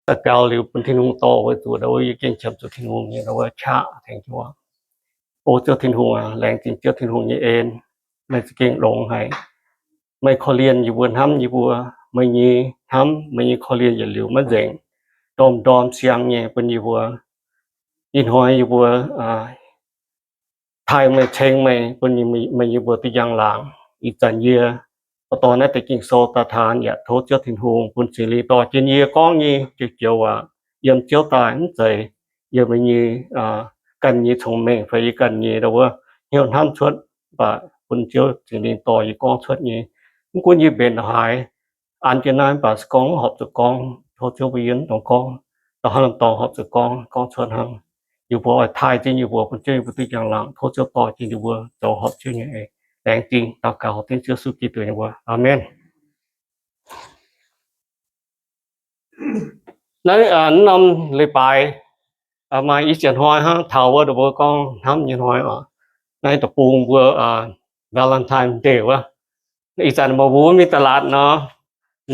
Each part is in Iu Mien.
daux gaux liuz bun Tin-Hungh dorh, weic zuqc ndau wuov yie gengh qiemx zuqc Tin-Hungh nyei ndau wuov qaqv tengx jienv. O Ziouv Tin-Hungh aac, laengz zingh Ziouv Tin-Hungh nyei en, meih za'gengh longx haic. Meih korv-lienh yie mbuo, hnamv yie mbuo. Meih nyei hnamv, meih nyei korv-lienh yietc liuz maiv nzengc, ndorm-ndorm siang nyei bun yie mbuo. Ih hnoi yie mbuo taaih meih, ceng meih, bun meih nyei mbuox duqv njang-laangc. Ih zanc yie dorh naaiv deix Ging-Sou daaih taan yaac tov Ziouv Tin-Hungh bun Singx Lingh dorh jienv yie gorngv nyei joux joux aac, yiem Ziouv daaih, mv zeiz yiem meih nyei ganh nyei cong-mengh fai yie ganh nyei ndau wuov hnyouv hnamv cuotv, mv baac bun Ziouv Singx Lingh dorh yie gorngv cuotv nyei. Mv gunv yie mbenc haaix, an jienv naaiv mv baac se gorngv horpc zuqc gorngv, tov Ziouv bun yie mv dungx gorngv da'hnangv dorngx, horpc zuqc gorngv, gorngv cuotv hnangv. Yie mbuo oix taaih jienv yie mbuo, bun Ziouv yie mbuo duqv njang-laangc, tov Ziouv dorh jienv yie mbuo zoux horpc Ziouv nyei eix. Laengz zingh daux gaux dengv Ziouv Yesu Giduc nyei mbuox. Aamen. Naaiv norm leiz-baaix maaih i ziex hnoi hnangv, taux wuov ndau mbuo gorngv hnamv nyei hnoi oc. Naaiv deic-bung mbuo Valentine Day wuov. Ih zanc mbuo mingh da'laatc nor,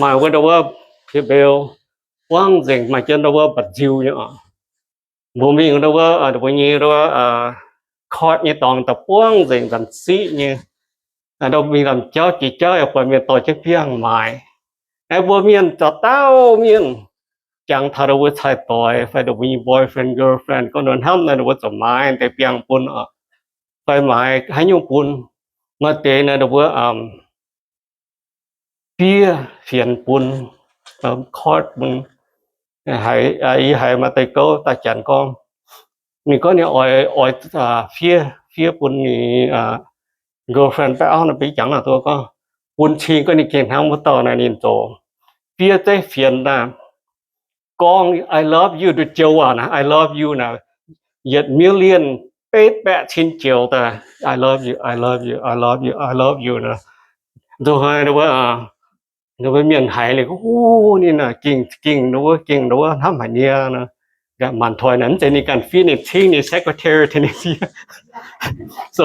maaih wuov ndau wuov pie mbeu buangv nzengc, maaih jienv ndau wuov mba'nziu nyei oc. Mbuo mingh ndau wuov, mbuo nyei ndau wuov court nyei dorngx daaih buangv nzengc, nzanc siqv nyei. Ndau mingh lamh jauv jiex jauv yaac buatc mienh dorh jienv biangh maaiz. Aeqv, mbuo mienh zaux dauh mienh jangx taux ndau mbuo cai-doix fai ndau mbuo nyei boyfriend girlfriend gorngv nor hnamv naaiv, ndau mbuo zuqc maaiz deix biangh bun oc, fai maaiz haaix nyungc bun. Maaih deix naaiv ndau mbuo fiev fienx bun, court bun. Haiz, yie haiz maaih deix gouv daaih janx gorngv, ninh gorngv ninh oix, oix fiev, fiev bun ninh girlfriend baeqv auv nor, beiv jangx nor duqv gorngv, bun cing gorngv ninh gengh hnamv wuov dauh naaiv ninh zoux. Fiev zeiv fienx naaiv, gorngv I love you duqv joux aac naaiv, I love you naaiv, yietc million betv baeqv cin joux daaih, I love you, I love you, I love you, I love you naaiv. Nzunc hnoi ndau wuov mienh haiz liuz, o, ninh naaic gengh, gengh ndau wuov, gengh ndau wuov hnamv haic niaa. Maanc hnoi naaic mv zeiz ninh ganh fiev, ninh cingv ninh secretary tengx ninh fiev. So,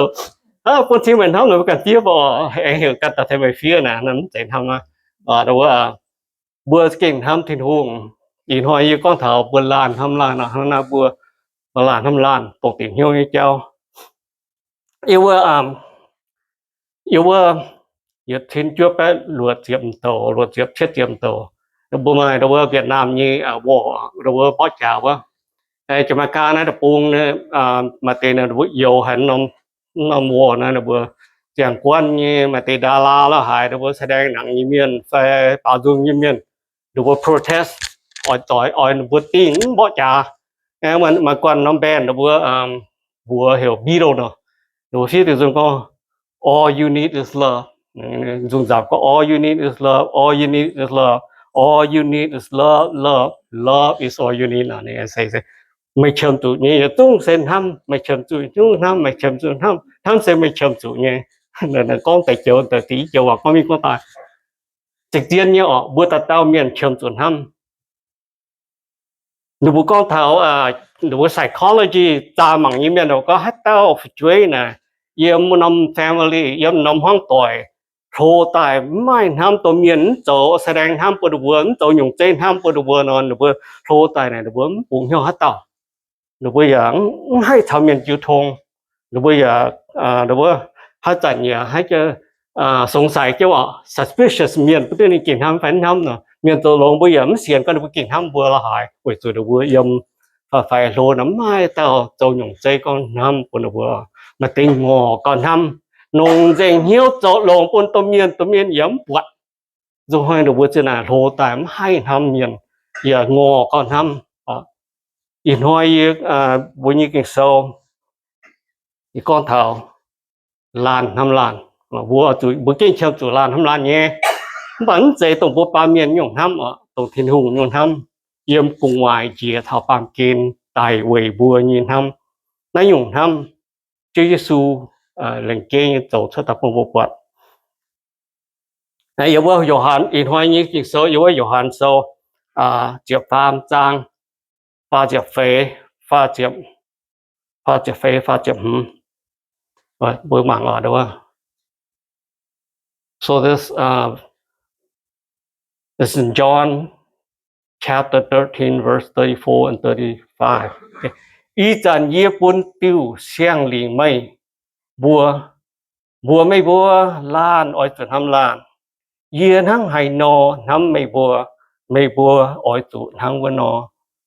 bun cing meih hnamv naaic mbuo ganh fiev oc, aengx heuc ganh daaih tengx meih fiev naaic, mv zeiz hnamv aqv. Ndau wuov mbuo gengh hnamv Tin-Hungh. Ih hnoi yie gorngv taux mbuo laanh hnamv laanh nor, hnangv naaiv mbuo laanh hnamv laanh dongh dingc hnyouv nyei jauv. Yie wuov, yie wuov, yietc cin juov baeqv luoqc ziepc m'douc, luoqc ziepc cietv ziepc m'douc, mbuo maaih ndau wuov Vietnam nyei war, ndau wuov mborqv jaax wuov. Janx-Meigaa naaiv deic-bung maaih deix naaiv mbuo youz haic, norm war naaiv ninh mbuo ziangh guanh nyei, maaih deix ดารา la'haaix, ninh mbuo แสดงหนัง nyei mienh fai baaux nzung nyei mienh, ninh mbuo protest, oix doix, oix ninh mbuo dingh mv mborqv jaax. Maaih guanh norm band ninh mbuo mbuox heuc Beatles nor, ninh mbuo fiev deix nzung gorngv, All you need is love. Nzung nzapc gorngv, All you need is love, all you need is love, all you need is love, love, love is all you need. Meih qiemx zuqc nyei yietc zungv se hnamv, meih qiemx zuqc yietc zungv hnamv, meih qiemx zuqc hnamv, hnamv se meih qiemx zuqc nyei. Gorngv deix joux, deix i joux waac gorngv mingh gorngv daaih, za'gengh zien nyei oc, mbuo dauh dauh mienh qiemx zuqc hnamv. Ninh mbuo gorngv taux, ninh mbuo psychology zaah mangc nyei mienh gorngv haaix dauh fu'jueiv naaic, yiem norm family, yiem norm hmuangv doic, hlo daaih mv maaih hnamv domh mienh, mv zoux แสดง hnamv bun ninh mbuo, mv zoux nyungc zeiv hnamv bun ninh mbuo nor, ninh mbuo hlo daaih naaic ninh mbuo mv bungx hnyouv haaix dauh. Ninh mbuo yaac mv haih caux mienh jiu tong. Ninh mbuo yaac, ninh mbuo haaix zanc yaac haiz jienv สงสัย jienv oc, suspicious mienh, mv duqv ninh gengh hnamv fai mv hnamv nor. Mienh zoux longx mbuo yaac mv sienx gorngv ninh mbuo gengh hnamv mbuo la'haaix, weic zuqc ninh mbuo yiem fai hlo nor mv maaih dauh zoux nyungc zeiv gorngv hnamv bun ninh mbuo. Maaih deix ngorc gauh hnamv, longc nzengc hnyouv zoux longx bun domh mienh, domh mienh yaac mv buatc. Nzunc hnoi ninh mbuo zinh naaic hlo daaih mv haih hnamv mienh, yaac ngorc gauh hnamv. Ih hnoi yie, mbuo nyei Ging-Sou, yie gorngv taux laanh hnamv laanh. Mbuo zuqc, mbuo gengh qiemx zuqc laanh hnamv laanh nyei. Mv baac mv zeiz dongh mbuo baamh mienh nyungc hnamv oc, dongh Tin-Hungh nyungc hnamv. Yiem gu'nguaaic njiec taux baamh gen daic weic mbuo nyei hnamv. Naaiv nyungc hnamv Ziouv Yesu lengc jeiv nyei zoux cuotv daaih bun mbuo buatc. Yiem wuov Yo^han, ih hnoi nyei Ging-Sou, yiem wuov Yo^han Sou ziepc faam zaang, faah ziepc feix, faah ziepc, faah ziepc feix, faah ziepc hmz. Mbuo mangc oc. So this, this is John chapter thirteen, verse thirty-four and thirty-five. Ih zanc yie bun diuh siang-lingc meih mbuo, mbuox meih mbuo laanh oix zuqc hnamv laanh. Yie hnangv haaix nor hnamv meih mbuo, meih mbuo oix zuqc hnangv wuov nor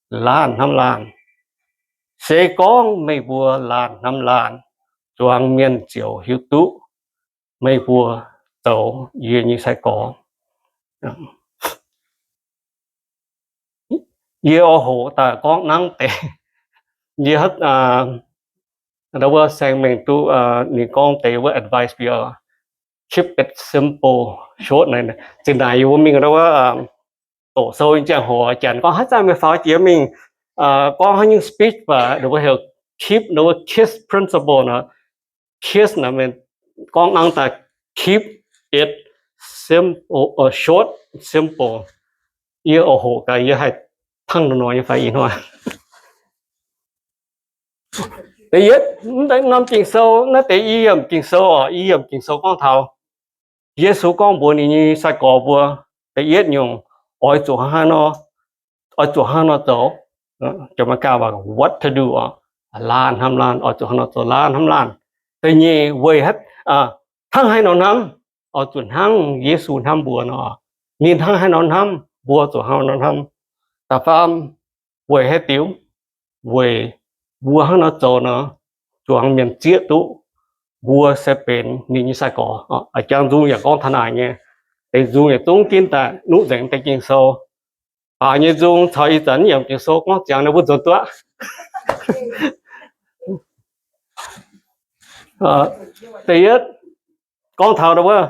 laanh hnamv laanh. Se gorngv meih mbuo laanh hnamv laanh, zuangx mienh ziouc hiuv duqv meih mbuo zoux yie nyei sai-gorx. Yie oix hoqc daaih gorngv hnangv deix. Yie haiz wuov saeng-mengh duqv ninh gorngv deix wuov advice mbuo, keep it simple, short naaic. Zinh ndaangc yie mbuo mingh wuov doqc sou nyei ziangh hoc, janx gorngv haaix zanc meih faaux jiex mingh gorngv haaix nyungc speech baac ninh mbuo heuc keep, ninh mbuo KISS principle nor. KISS naaic gorngv hnangv daaih, keep it simple, short, simple. Yie oix hoqc gaax yie haih hnangv nor nyei fai ih hnoi. Da'yietv, norm Ging-Sou naaiv deix i yiemc Ging-Sou oc, i yiemc Ging-Sou gorngv taux Yesu gorngv mbuox ninh nyei sai-gorx mbuo, da'yietv nyungc, oix zuqc hnangv haaix nor, oix zuqc hnangv haaix nor zoux. Jaax-Mee-Gaa waac what to do oc, laanh hnamv laanh, oix zuqc hnangv haaix nor zoux, laanh hnamv laanh. Da'nyeic, weic hnangv haaix nor hnamv, oix zuqc hnangv Yesu hnamv mbuo nor. Ninh hnangv haaix nor hnamv, mbuo zuqc hnangv haaix nor hnamv. Da'faam, weic haaix diuc? Weic mbuo hnangv nor zoux nor, zuangx mienh zieqv duqv mbuo se benx ninh nyei sai-gorx. Jangx nzung yaac gorngv taux naaic nyei. Deix nzung yaac zungv ginv daaih nuqv nzengc deix Ging-Sou. Baaux nyei nzung caux ih zanc yiemc Ging-Sou gorngv ziangx ninh mbuo nzuonx duqv. Da'yietv, gorngv taux wuov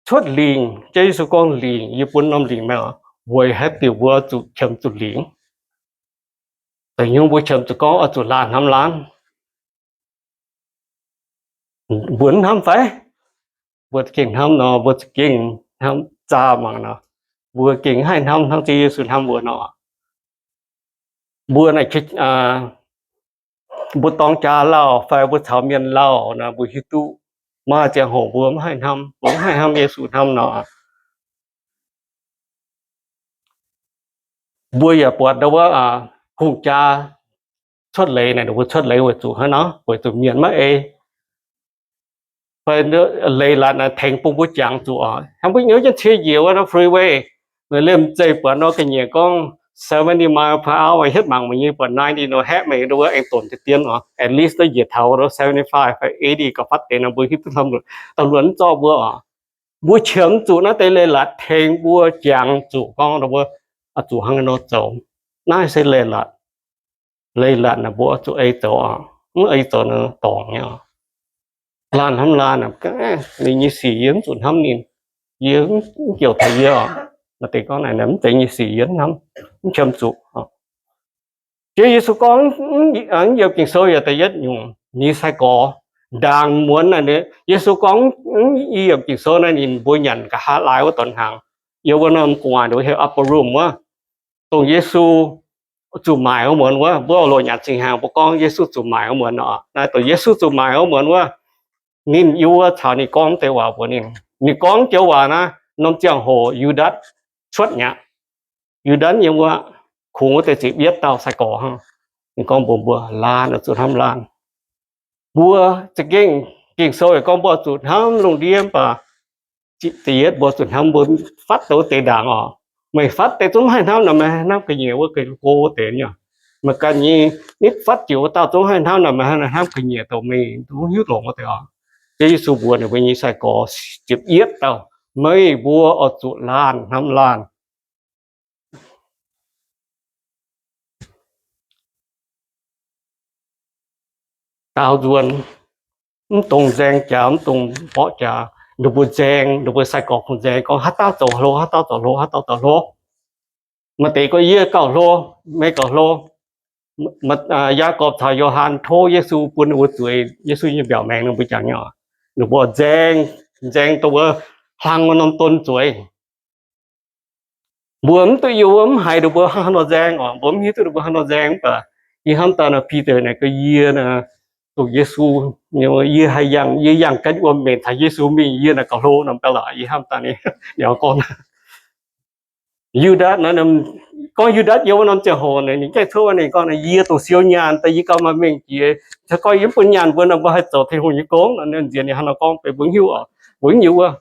cuotv lingc, Ziouv Yesu gorngv lingc, yie bun norm lingc meih oc, weic haaix diuc mbuo zuqc qiemx zuqc lingc? Da'nyungc mbuo qiemx zuqc gorngv oix zuqc laanh hnamv laanh. Mbuo hnamv fai? Mbuo za'gengh hnamv nor, mbuo za'gengh hnamv zaah mangc nor, mbuo gengh haih hnamv hnangv Ziouv Yesu hnamv mbuo nor. Mbuo naaic, mbuo dorng jaax lauh fai mbuo caux mienh lauh nor, mbuo hiuv duqv maaih ziangh hoc mbuo maiv haih hnamv, mbuo maiv haih hnamv Yesu hnamv nor. Mbuo yaac buatc ndau wuov hungh jaa cuotv leiz naaic, ninh mbuo cuotv leiz weic zuqc hnangv nor, weic zuqc mienh maiv ei. Fai leiz-latc naaic tengx bun mbuo jangx zuqc oc. Hnangv mbuo nyei jienv cie njiec wuov nor freeway, liemh zeih buatc nor ga'nyiec gorngv seventy mile per hour hietv mangc meih nyei buatc ninety nor haeqv meih ndau wuov aengx donx deix dien oc. At least njiec taux seventy five fai eighty gauh fatv deix nor mbuo hiuv duqv taux luonx zorqv mbuo oc. Mbuo qiemx zuqc naaiv deix leiz-latc tengx mbuo jangx zuqc gorngv ndau wuov oix zuqc hnangv nor zoux. Naaiv se leiz-latc. Leiz-latc naaic mbuo oix zuqc ei zoux oc. Mv ei zoux nor dorngc nyei oc. Laanh hnamv laanh, ninh nyei sic yie mv zuqc hnamv ninh. Yie mv jouc taux yie oc. Naaiv deix gorngv naaic mv zeiz nyei sic yie mv hnamv, mv qiemx zuqc. Ziouv Yesu gorngv, mv yiemc Ging-Sou yaac da'yietv nyungc, ninh sai-gorx ndaangc muonz naaic, Yesu gorngv, mv yiemc Ging-Sou naaiv ninh mbuo nyanc nqa'haav laai wuov donx hnaangx, yiem wuov norm gu'nguaaic nduov heuc upper room wuov, dongh Yesu zuqc maaic wuov muonz wuov, mbuo loz-nyanc cing hnaangx mbuo gorngv Yesu zuqc maaic wuov muonz nor. Naaiv dongh Yesu zuqc maaic wuov muonz wuov, ninh yie wuov caux ninh gorngv deix waac mbuox ninh. Ninh gorngv joux waac naaiv, norm ziangh hoc Yu^ndaatc cuotv mi'aqv. Yu^ndaatc yiem wuov kungx wuov deix ziepc yietv dauh sai-gorx hnangv. Ninh gorngv mbuox mbuo, laanh oix zuqc hnamv laanh. Mbuo za'gengh Ging-Sou yaac gorngv mbuo oix zuqc hnamv lungh ndiev mv baac da'yietv mbuo zuqc hnamv mbuo fatv deix wuov deix ndaangc oc. Meih fatv deix zungv maiv haih hnamv nor, meih haih hnamv ga'nyiec wuov ga'go wuov deix nyei. Meih ganh nyei nitv fatv jiex wuov dauh zungv maiv haih hnamv nor, meih haih hnamv ga'nyiec dongh meih mv hiuv longx wuov deix oc. Ziouv Yesu mbuox ninh mbuo nyei sai-gorx ziepc yietv dauh, meih mbuo oix zuqc laanh hnamv laanh. Daaux nzuonx, mv dungx nzaeng jaax, mv dungx mborqv jaax. Ninh mbuo nzaeng, ninh mbuo sai-gorx kungx nzaeng gorngv, haaix dauh zoux hlo, haaix dauh zoux hlo, haaix dauh zoux hlo. Maaih deix gorngv, yie gauh hlo, meih gauh hlo. Yaagorpc caux Yo^han tov Yesu bun ninh mbuo zueiz Yesu nyei mbiaauc maengx, ninh mbuo jangx nyei oc. Ninh mbuo nzaeng, nzaeng dongh wuov hlang wuov norm don zueiz. Mbuo mv duqv, yie mbuo mv haiz ninh mbuo hnangv haaix nor nzaeng oc. Mbuo mv hiuv duqv ninh mbuo hnangv haaix nor nzaeng, mv baac yie hnamv daaih nor, Bide naaic gorngv, yie naaic, dongh Yesu, yie haih yangh, yie yangh ganh wuom-mbenc caux Yesu mingh, yie naaic gauh hlo norm ga'laqc. Yie hnamv daaih ninh gorngv Yu^ndaatc nor, gorngv Yu^ndaatc yiem wuov norm ziangh hoc ninh gaengh cuotv wuov, ninh gorngv, Yie dongh siou nyaanh daaih, yie gauh maaih mengh jiex. Se gorngv yie mv bun nyaanh mbuo nor, mbuo haih zoux Tin-Hungh nyei gong nor. Nzienx ninh hnangv nor gorngv, mbuo mv hiuv oc, mbuo mv hiuv wuov.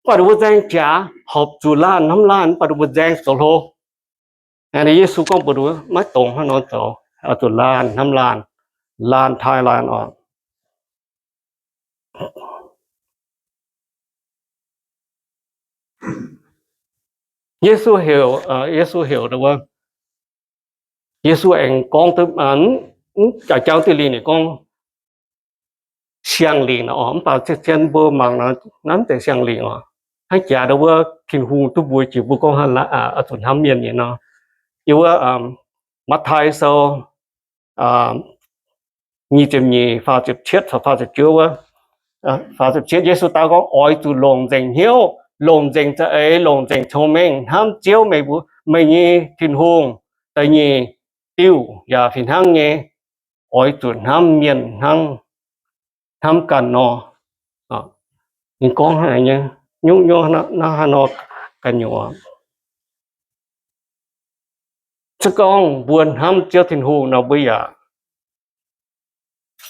Mv baac ninh mbuo nzaeng jaax, horpc zuqc laanh hnamv laanh, mv baac ninh mbuo nzaeng zoux hlo. Yesu gorngv mbuox ninh mbuo, maiv dungx hnangv nor zoux, oix zuqc laanh hnamv laanh, laanh taaih laanh oc. Yesu heuc, Yesu heuc, Yesu aengx gorngv, jangx diuh lingh ninh gorngv siang-lingc oc, mv baac zien mbuo mangc naaiv deix siang-lingc oc, hnangv jaax ndau wuov Tin-Hungh duqv mbuox jiex mbuo gorngv oix zuqc hnamv mienh nyei nor. Yiem wuov Matv^taai Sou nyic ziepc nyeic, faah ziepc cietv caux faah ziepc juov wuov, faah ziepc cietv Yesu dau gorngv, Oix zuqc longc nzengc hnyouv, longc nzengc za'eix, longc nzengc cong-mengh hnamv Ziouv, meih nyei Tin-Hungh, da'nyeic diuh yaac fih hnangv nyei, oix zuqc hnamv mienh hnangv hnamv ganh nor. Ninh gorngv hnangv naaiv nyei, nyungc-nyungc hnangv nor ganh nyungc. Se gorngv mbuo hnamv Ziouv Tin-Hungh nor, mbuo yaac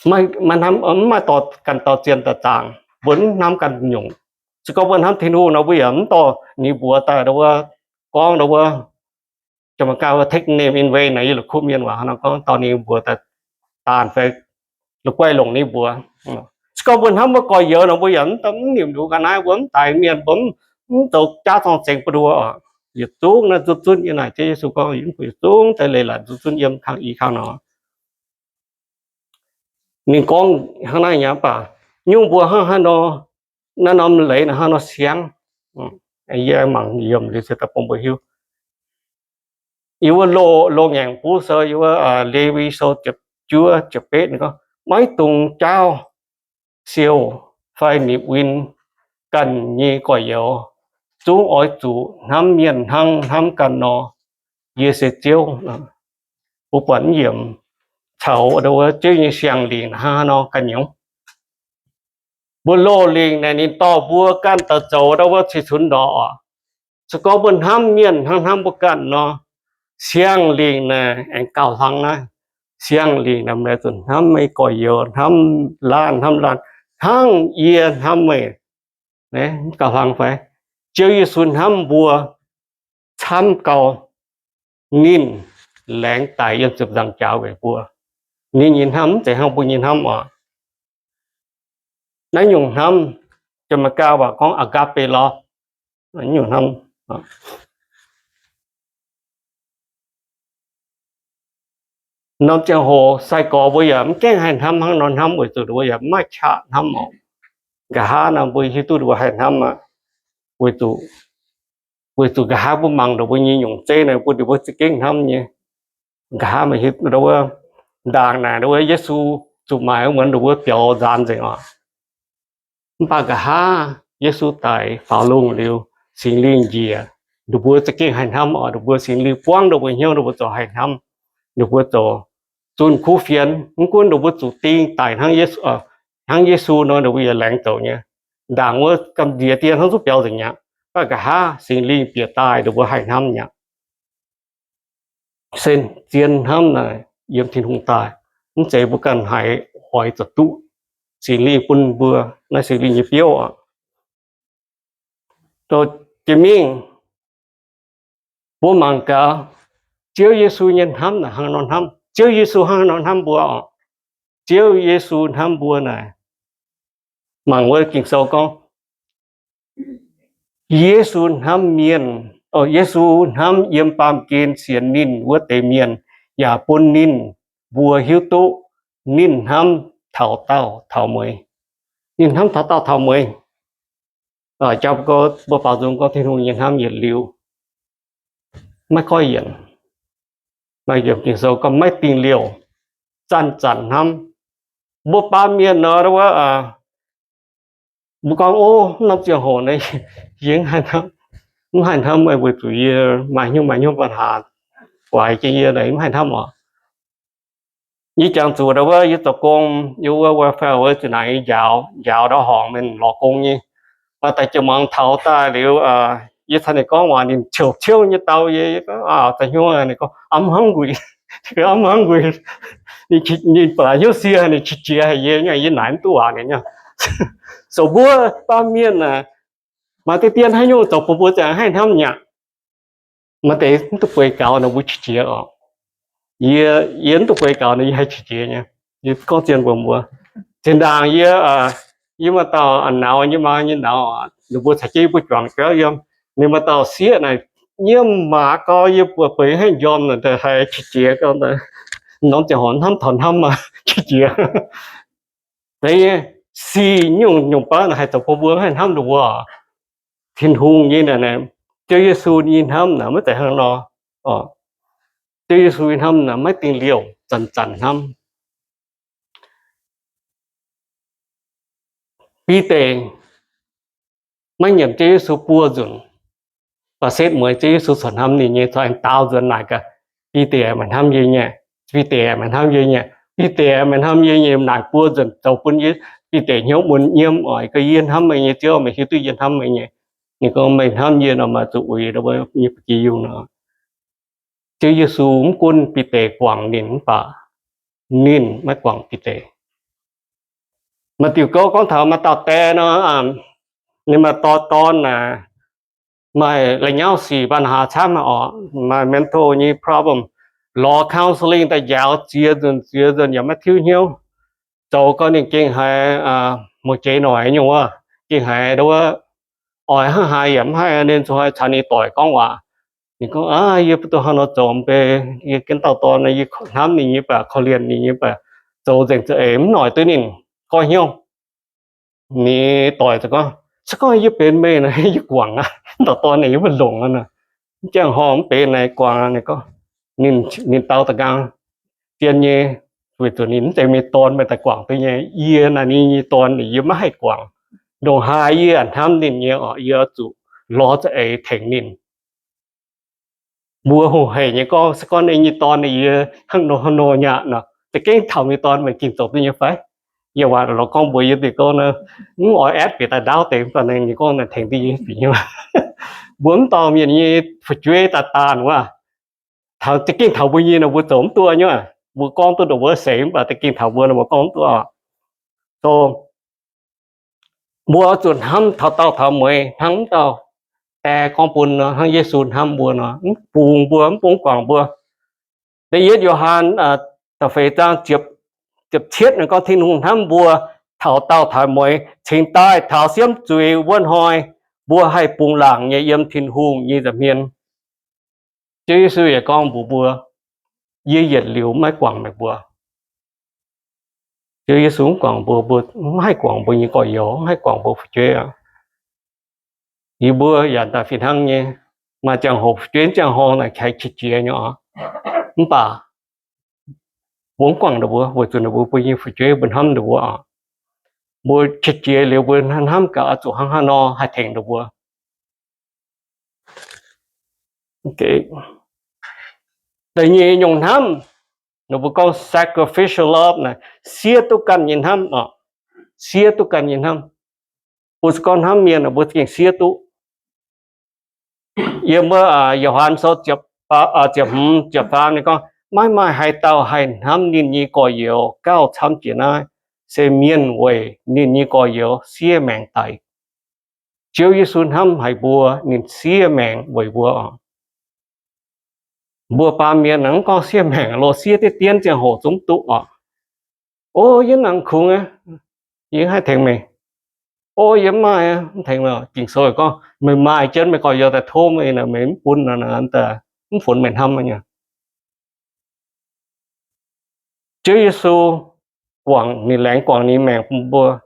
maiv maaih dorh ganh dauh zien daaih zaangc, mbuo mv hnamv ganh nyungc. Se gorngv mbuo hnamv Tin-Hungh nor, mbuo yaac mv dorh ninh mbuox daaih ndau wuov, gorngv ndau wuov, Janx-Meigaa wuov take name in vain naaic, yie la'kuqv mienh waac hnangv nor gorngv, dorh ninh mbuox daaih daanh fai la'guaih longc ninh mbuox. Se gorngv mbuo hnamv wuov gorx-youz nor, mbuo yaac mv nimc liuz ga'naaiv, mbuo mv daix mienh, mbuo mv zoux jaav zorng-zengx bun ninh mbuo oc. Yietc zungv naaiv nzunc zunv yiem naaic, Ziouv Yesu gorngv, yie mv baac yietc zungv daaih leiz-latc nzunc zunv yiem kangv i kangv nor. Ninh gorngv hnangv naaiv nyei, mv baac nyungc mbuo hnangv haaix nor, naaiv norm leiz naaiv hnangv nor siangv. Yie mangc yiemc liuz se daaih bun mbuo hiuv. Yiem wuov Loz-Ngaengc Buv Sou, yiem wuov Lewi Sou ziepc juov ziepc betv ninh gorngv, Maiv dungx jaauv siou fai nipc win ganh nyei gorx-youz. Zungv oix zuqc hnamv mienh hnangv hnamv ganh nor. Yie se Ziouv. Mbuo buatc yiemc caux ndau wuov Ziouv nyei siang-lingc hnangv haaix nor ganh nyungc. Mbuo loz-lingc naaic ninh dorh mbuo ganh daaih zoux ndau wuov ceix cunx ndorqc oc. Se gorngv mbuo hnamv mienh hnangv hnamv mbuo ganh nor, siang-lingc naaic aengx gauh hlang naaiv. Siang-lingc naaic meih zuqc hnamv meih gorx-youz, hnamv laanh hnamv laanh, hnangv yie hnamv meih. Gauh hlang fai? Ziouv Yesu hnamv mbuo camv gau, ninh laengz daic yiem ziepc nzaangc jaax weic mbuo. Ninh nyei hnamv mv zeiz hnangv mbuo nyei hnamv oc. Naaiv nyungc hnamv, Janx-Meigaa waac gorngv agape love. Naaiv nyungc hnamv, norm ziangh hoc sai-gorx mbuo yaac mv gaengh haih hnamv hnangv nor hnamv weic zuqc mbuo yaac mv maaih qaqv hnamv oc. Nqa'haav nor mbuo hiuv duqv mbuo haih hnamv aqv, weic zuqc, weic zuqc nqa'haav mbuo mangc ndongc mbuo nyei nyungc zeiv naaic, mbuo, mbuo za'gengh hnamv nyei. Nqa'haav maaih hiuv, ndau wuov, ndaangc naaic ndau wuov Yesu zuqc maaic wuov muonz ndongc mbuo biaux nzaanx nzengc oc. Mv baac nqa'haav Yesu daic faaux lungh liuz, Singx Lingh njiec, ndongc mbuo za'gengh haih hnamv oc. Ndongc mbuo Singx Lingh buangv ndongc mbuo hnyouv, ndongc mbuo zoux haih hnamv. Ndongc mbuo zoux zunh kuv fienx, mv gunv ndongc mbuo zuqc ding daic hnangv Yesu, hnangv Yesu nor, ndongc mbuo yaac laengz zoux nyei. Ndaangc wuov gamh nziex dien hnangv zungv biaux nzengc mi'aqv. Mv baac nqa'haav Singx Lingh bieqc daaih, ndongc mbuo haih hnamv mi'aqv. Se zien hnamv naaic yiem Tin-Hungh daaih, mv zeiz mbuo ganh haiz oix zuqc duqv Singx Lingh bun mbuo. Naaiv Singx Lingh nyei biouv oc. Jiex mingh, mbuo mangc gaax, Ziouv Yesu nyei hnamv naaic hnangv nor hnamv. Ziouv Yesu hnangv nor hnamv mbuo oc. Ziouv Yesu hnamv mbuo naaic, mangc wuov Ging-Sou gorngv, Yesu hnamv mienh, Yesu hnamv yiem baamh gen sienx ninh wuov deix mienh, yaac bun ninh mbuo hiuv duqv ninh hnamv taux daauh taux mueiz. Ninh hnamv taux daauh taux mueiz. Jangx mbuo baaux nzung gorngv Tin-Hungh nyei hnamv yietc liuz maiv goiv yienc. Maaih yiemc Ging-Sou gorngv maiv dingh liouh, zanc-zanc hnamv. Mbuo baamh mienh nor, wuov, mbuo gorngv, Ov, norm ziangh hoc naaiv yie mv haih hnamv, mv haih hnamv weic zuqc yie maaih hnyouv maaih hnyouv banh haac guaix jienv yie naaic, mv haih hnamv oc. Yie jangx zuqc ndau wuov yie zoux gong, yie wuov welfare wuov zinh ndaangc yie njaaux, njaaux ndau horngc mienh lorz gong nyei. Maaih deix jiex muangx taux daaih liuz, yie caux ninh gorngv waac, ninh ciouv-ciouv nyei dau yie, za'hnyouv ninh gorngv, I'm hungry, I'm hungry. Ninh ba'laqc hnyouv sie, ninh qiex jiez haic yie, yie naaic mv duqv waac ninh. So mbuo baamh mienh aah, maaih deix dien haaix nyungc zoux bun mbuo ziangh haih hnamv nyaqc. Maaih deix mv duqv bueix gaux nor mbuo qiex jiez oc. Yie, yie mv duqv bueix gaux nor yie haih qiex jiez nyei. Yie gorngv zien mbuox mbuo, zinh ndaangc yie, yie maaih dauh nauz nyei, maa nyei nauz, ninh mbuo caux jienv yie mbuo juangc biauv yiem. Ninh maaih dauh sieqv naaic, nyiemv maaz gau, yie buatc bueix haih njormh naaic, haih qiex jiez gau. Norm ziangh hoc hnamv taux hnamv qiex jiez. Deix nyei sic nyungc-nyungc baav naaic haih zoux bun mbuo haih hnamv ndongc wuov. Tin-Hungh nyei naaic, Ziouv Yesu nyei hnamv naaic maiv zeiz hnangv nor. Ziouv Yesu nyei hnamv naaic maiv dingh liouh, zanc-zanc hnamv. Bide maiv nyiemc Ziouv Yesu buo nzunc, baac setv mueiz Ziouv Yesu corc hnamv ninh nyei, corc aengx daaux nzunc naaic gaax, Bide, meih hnamv yie nyei? Bide, meih hnamv yie nyei? Bide, meih hnamv yie nyei? Naaic buo nzunc zoux bun Bide hnyouv mun nyiemv oc. Gorngv, Yie hnamv meih nyei, Ziouv, meih hiuv duqv yie hnamv meih nyei. Ninh gorngv, Meih hnamv yie nor, meih zuqc uix nyei ba'gi yungh nor. Ziouv Yesu mv gunv Bide guangc ninh mv baac ninh maiv guangc Bide. Maaih diuc gouv gorngv taux maaih dauh die nor, ninh maaih dorn, dorn naaic maaih la'nyauv sic, ปัญหา camv oc, maaih mental nyei problem. Lorz counselling daaih njaaux ziex nzunc ziex nzunc yaac maiv tiuv hnyouv. Zoux gau ninh gengh haiz muoz-jeiz noic nyei wuov, gengh haiz nduov oix hnangv haaix yaac mv haih, ninh zuqc caux ninh doic gorngv waac. Ninh gorngv, Aav, yie mv duqv hnangv nor zoux mv bei. Yie gen dauh dorn, yie hnamv ninh nyei baac korv-lienh ninh nyei baac zoux nzengc za'eix mv noic duqv ninh goiv hnyouv. Ninh doic ziouc gorngv, Se gorngv yie benx meih nor, yie guangc aqv. Dauh dorn ninh yaac maiv longc aqv. Mv jangx horngh mv benx naaic guangc aqv. Ninh gorngv, ninh dau da'nqaang zien nyei, weic zuqc ninh mv zeiz meih dorn, meih daaih guangc duqv nyei. Yie naaic ninh nyei dorn, ninh yie maiv haih guangc. Ndongc haaix yie hnamv ninh nyei oc, yie oix zuqc lorz za'eix tengx ninh. Mbuo hungh hec nyei gorngv, Se gorngv ninh nyei dorn, ninh yie hnangv nor hnangv nor nyei nor, za'gengh taux ninh dorn meih gengh zoux duqv nyei fai? Yie waac lorz gorngv mbuox yie diuc gorngv, mv oix aetv bieqc daaih ndaauv deix, mv baac ninh gorngv naaic tengx duqv yie fingx nyei. Mbuo mv dorh mienh nyei fu'jueiv daaih daanh wuov, taux za'gengh taux mbuo nyei nor mbuo zoux mv duqv nyei. Mbuo gorngv duqv ndongc wuov seix, mv baac za'gengh taux mbuo nor mbuo gorngv mv duqv oc. So mbuo oix zuqc hnamv taux dauh taux mueiz hnangv mv dauh die gorngv bun nor, hnangv Yesu hnamv mbuo nor, mv bungx mbuo, mv bungx guangc mbuo. Da'yietv Yo^han da'feix zaang ziepc cietv ninh gorngv, Tin-Hungh hnamv mbuo taux dauh taux mueiz cingx daaih taux siemv zuiz wuov hnoi, mbuo haih bungx laangc nyei yiem Tin-Hungh nyei nza'hmien. Ziouv Yesu yaac gorngv mbuox mbuo, Yie yietc liuz maiv guangc meih mbuo. Ziouv Yesu mv guangc mbuo, mbuo mv haih guangc mbuo nyei gorx-youz, mv haih guangc mbuo fu'jueiv aqv. Yie mbuo yaac daaih fih hnangv nyei, maaih ziangh hoc fu'jueiv ziangh horngh naaic haih qiex jiez nyei oc. Mv baac mbuo mv guangc ninh mbuo, weic zuqc ninh mbuo mbuo nyei fu'jueiv, mbuo hnamv ninh mbuo oc. Mbuo qiex jiez liuz mbuo hnamv gaax oix zuqc hnangv haaix nor haih tengx ninh mbuo. Da'nyeic nyungc hnamv, ninh mbuo gorngv sacrificial love naaic, siev duqv ganh nyei hnamv oc. Siev duqv ganh nyei hnamv. Mbuo se gorngv hnamv mienh, mbuo za'gengh siev duqv. Yiem wuov Yo^han Sou ziepc hmz ziepc faam ninh gorngv, Maiv maaih haaix dauh haih hnamv ninh nyei gorx-youz gauh camv jiex naaiv, se mienh weic ninh nyei gorx-youz siev maengc daic. Ziouv Yesu hnamv haic mbuo, ninh siev maengc weic mbuo oc. Mbuo baamh mienh mv gorngv siev maengc loz, siev diqv dien ziangh hoc zungv duqv oc. O, yie nangc kungx aqv, yie haih tengx meih. O, yie mv maaih aqv, mv tengx meih. Ging-Sou gorngv, Meih maaih jienv meih gorx-youz daaih tov meih, meih mv bun, mv funx meih hnamv nyei. Ziouv Yesu guangc, ninh laengz guangc ninh maengc bun mbuo.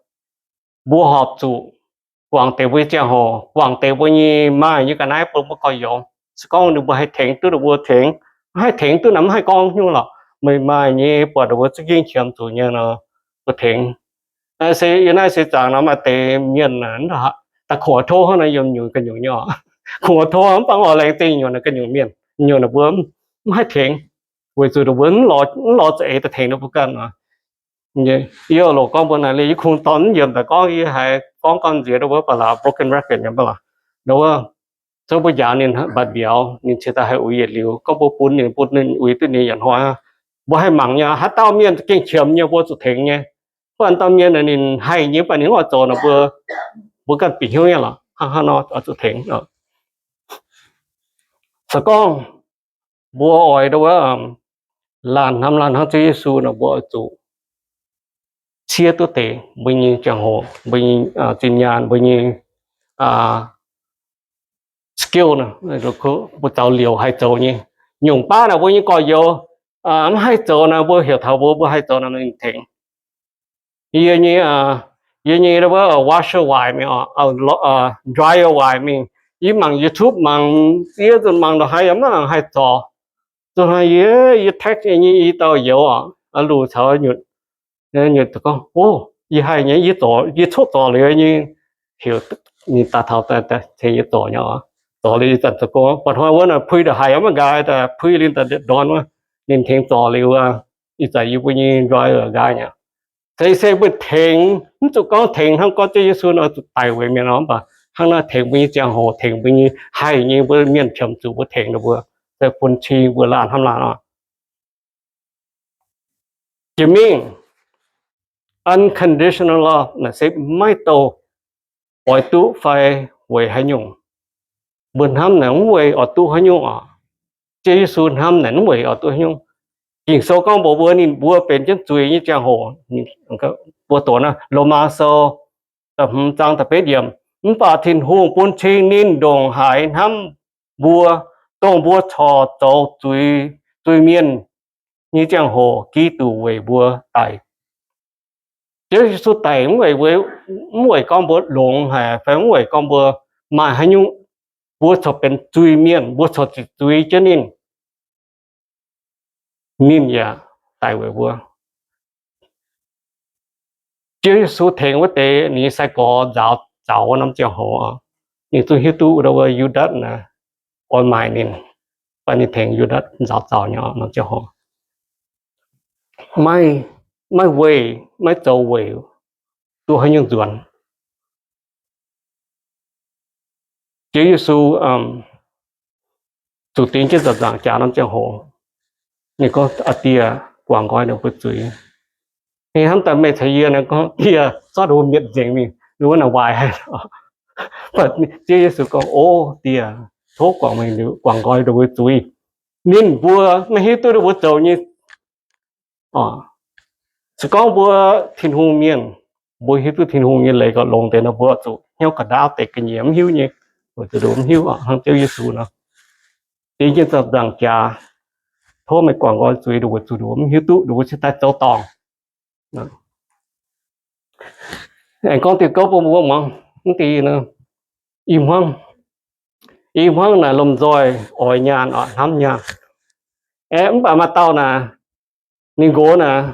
Mbuo horpc zuqc guangc deix mbuo nyei ziangh hoc, guangc deix mbuo nyei maaih nyei ga'naaiv bun mbuo gorx-youz. Se gorngv ninh mbuo haih tengx duqv ninh mbuo tengx, mv haih tengx duqv naaic mv haih gorngv nyungc lorqc. Meih maaih nyei buatc ninh mbuo za'gengh qiemx zuqc nyei nor, mbuo tengx. Se yiem naaiv seix zaangc nor maaih deix mienh daaih kungx oix tov hnangv nor yiem nyungc ga'nyungc nyei oc. Kungx oix tov mv baac oix laengz zingh nyungc ga'nyungc mienh, nyungc ninh mbuo mv haih tengx, weic zuqc ninh mbuo mv lorz za'eix daaih tengx ninh mbuo ganh oc. Yie loc gorngv mbuo naaic, yie kungx dorh mv yiemc daaih gorngv, yie haiz gorngv gamh nziex ndau wuov ba'laqc, broken record nyei ba'laqc. Ndau wuov Tov mbuo njaaux ninh mbatc mbiauz, ninh cingx daaih haih uix yietc liuz. Gorngv mbuo bun ninh, bun ninh uix duqv ninh yietc hnoi, mbuo haih mangc nyei, haaix dauh mienh gengh qiemx nyei mbuo zuqc tengx nyei. Mv baac dauh mienh ninh haih nyei, mv baac ninh mv oix zoux nor, mbuo, mbuo ganh bieqc hnyouv nyei lorqc. Hnangv haaix nor oix zuqc tengx. Se gorngv mbuo oix ndau wuov laanh hnamv laanh hnangv Ziouv Yesu nor, mbuo oix zuqc ciev duqv deix mbuo nyei ziangh hoc, mbuo nyei zinh nyaanh, mbuo nyei skill, mbuo zaux liouc haih zoux nyei. Nyungc baav naaic mbuo nyei gorx-youz mv haih zoux naaic, mbuo heuc taux mbuo, mbuo haih zoux naaic, ninh tengx. Yie nyei, yie nyei washer waaic mingh, dryer waaic mingh, yie mangc YouTube, mangc ziex nzunc, mangc ndongc haaix yaac maiv nangc haih zorc. Nzunc haaix yie, yie text nyei i dauh youz oc, luc caux nyutc, nyutc gorngv, o, yie haih nyei, yie zorc, yie coqv zorc liuz nyei. Heuc ninh daaih taux, tengx yie zorc nyei oc. Zorc liuz ih zanc zoux gong, buatc hnoi wuov naaic puix ndongc haaix yaac maiv nqaai, puix liuz daaih ndorn wuov, ninh tengx zorc liuz, ih zanc yie mbuo nyei dryer nqaai nyei. Se, se mbuo tengx, mv zuqc gorngv tengx hnangv gorngv Ziouv Yesu nor zuqc daic weic mienh nor, mv baac hnangv naaiv tengx mbuo nyei ziangh hoc, tengx mbuo nyei haih nyei, mbuo mienh qiemx zuqc mbuo tengx ninh mbuo, se bun cing mbuo laanh hnamv laanh oc. Jiex mingh, unconditional love naaic se maiv douh oix duqv fai weic haaix nyungc. Mbuo hnamv naaic mv weic oix duqv haaix nyungc oc. Ziouv Yesu hnamv naaic mv weic oix duqv haaix nyungc. Ging-Sou gorngv mbuox mbuo ninh mbuo benx jienv zuiz nyei ziangh hoc, mbuo doqc naaiv Lomaa Sou da'hmz zaang da'betv yiemc, mv baac Tin-Hungh bun cing ninh ndongc haaix hnamv mbuo, dongh mbuo corc zoux zuiz, zuiz-mienh nyei ziangh hoc Giduc weic mbuo daic. Ziouv Yesu daic mv weic, mv weic gorngv mbuo longx haic fai mv weic gorngv mbuo maaih haaix nyungc, mbuo corc benx zuiz-mienh, mbuo corc ziqc zuiz jienv ninh, ninh yaac daic weic mbuo. Ziouv Yesu tengx wuov deix ninh nyei sai-gorx nzaaux zaux wuov norm ziangh hoc, ninh zungv hiuv duqv wuov Yu^ndaatc naaic oix maaic ninh, baac ninh tengx Yu^ndaatc nzaaux zaux nyei norm ziangh hoc. Maiv, maiv weic, maiv zoux weic duqv haaix nyungc nzuonx. Ziouv Yesu zuqc dingx jienv nzaangc jaax norm ziangh hoc, ninh gorngv, Aa Die, guangc nqoi ninh mbuo zuiz. Ninh hnamv daaih meih caux yie naaic gorngv, Die, zorqv ninh mbuo mietc nzengc mingh, ninh mbuo naaic waaic haic. Ziouv Yesu gorngv, O Die, tov guangc, guangc nqoi ninh mbuo zuiz. Ninh mbuo maiv hiuv duqv ninh mbuo zoux nyei. Se gorngv mbuo Tin-Hungh mienh, mbuo hiuv duqv Tin-Hungh nyei leiz gauh longx deix nor, mbuo zuqc hnyouv ga'ndaauv deix ga'nyiec mv hiuv nyei, weic zuqc mv hiuv hnangv Ziouv Yesu nor, dingx jienv nzaangc jaax, tov meih guangc nqoi zuiz, weic zuqc mbuo mv hiuv duqv mbuo cingx daaih zoux dorngc. Aengx gorngv diuh gouv bun mbuo muangx, mv deix, i hmuangv, i hmuangv naaic lomh nzoih oix nyaanh oc, hnamv nyaanh. Aeqv, mv baac maaih dauh naaic, ninh nqox naaic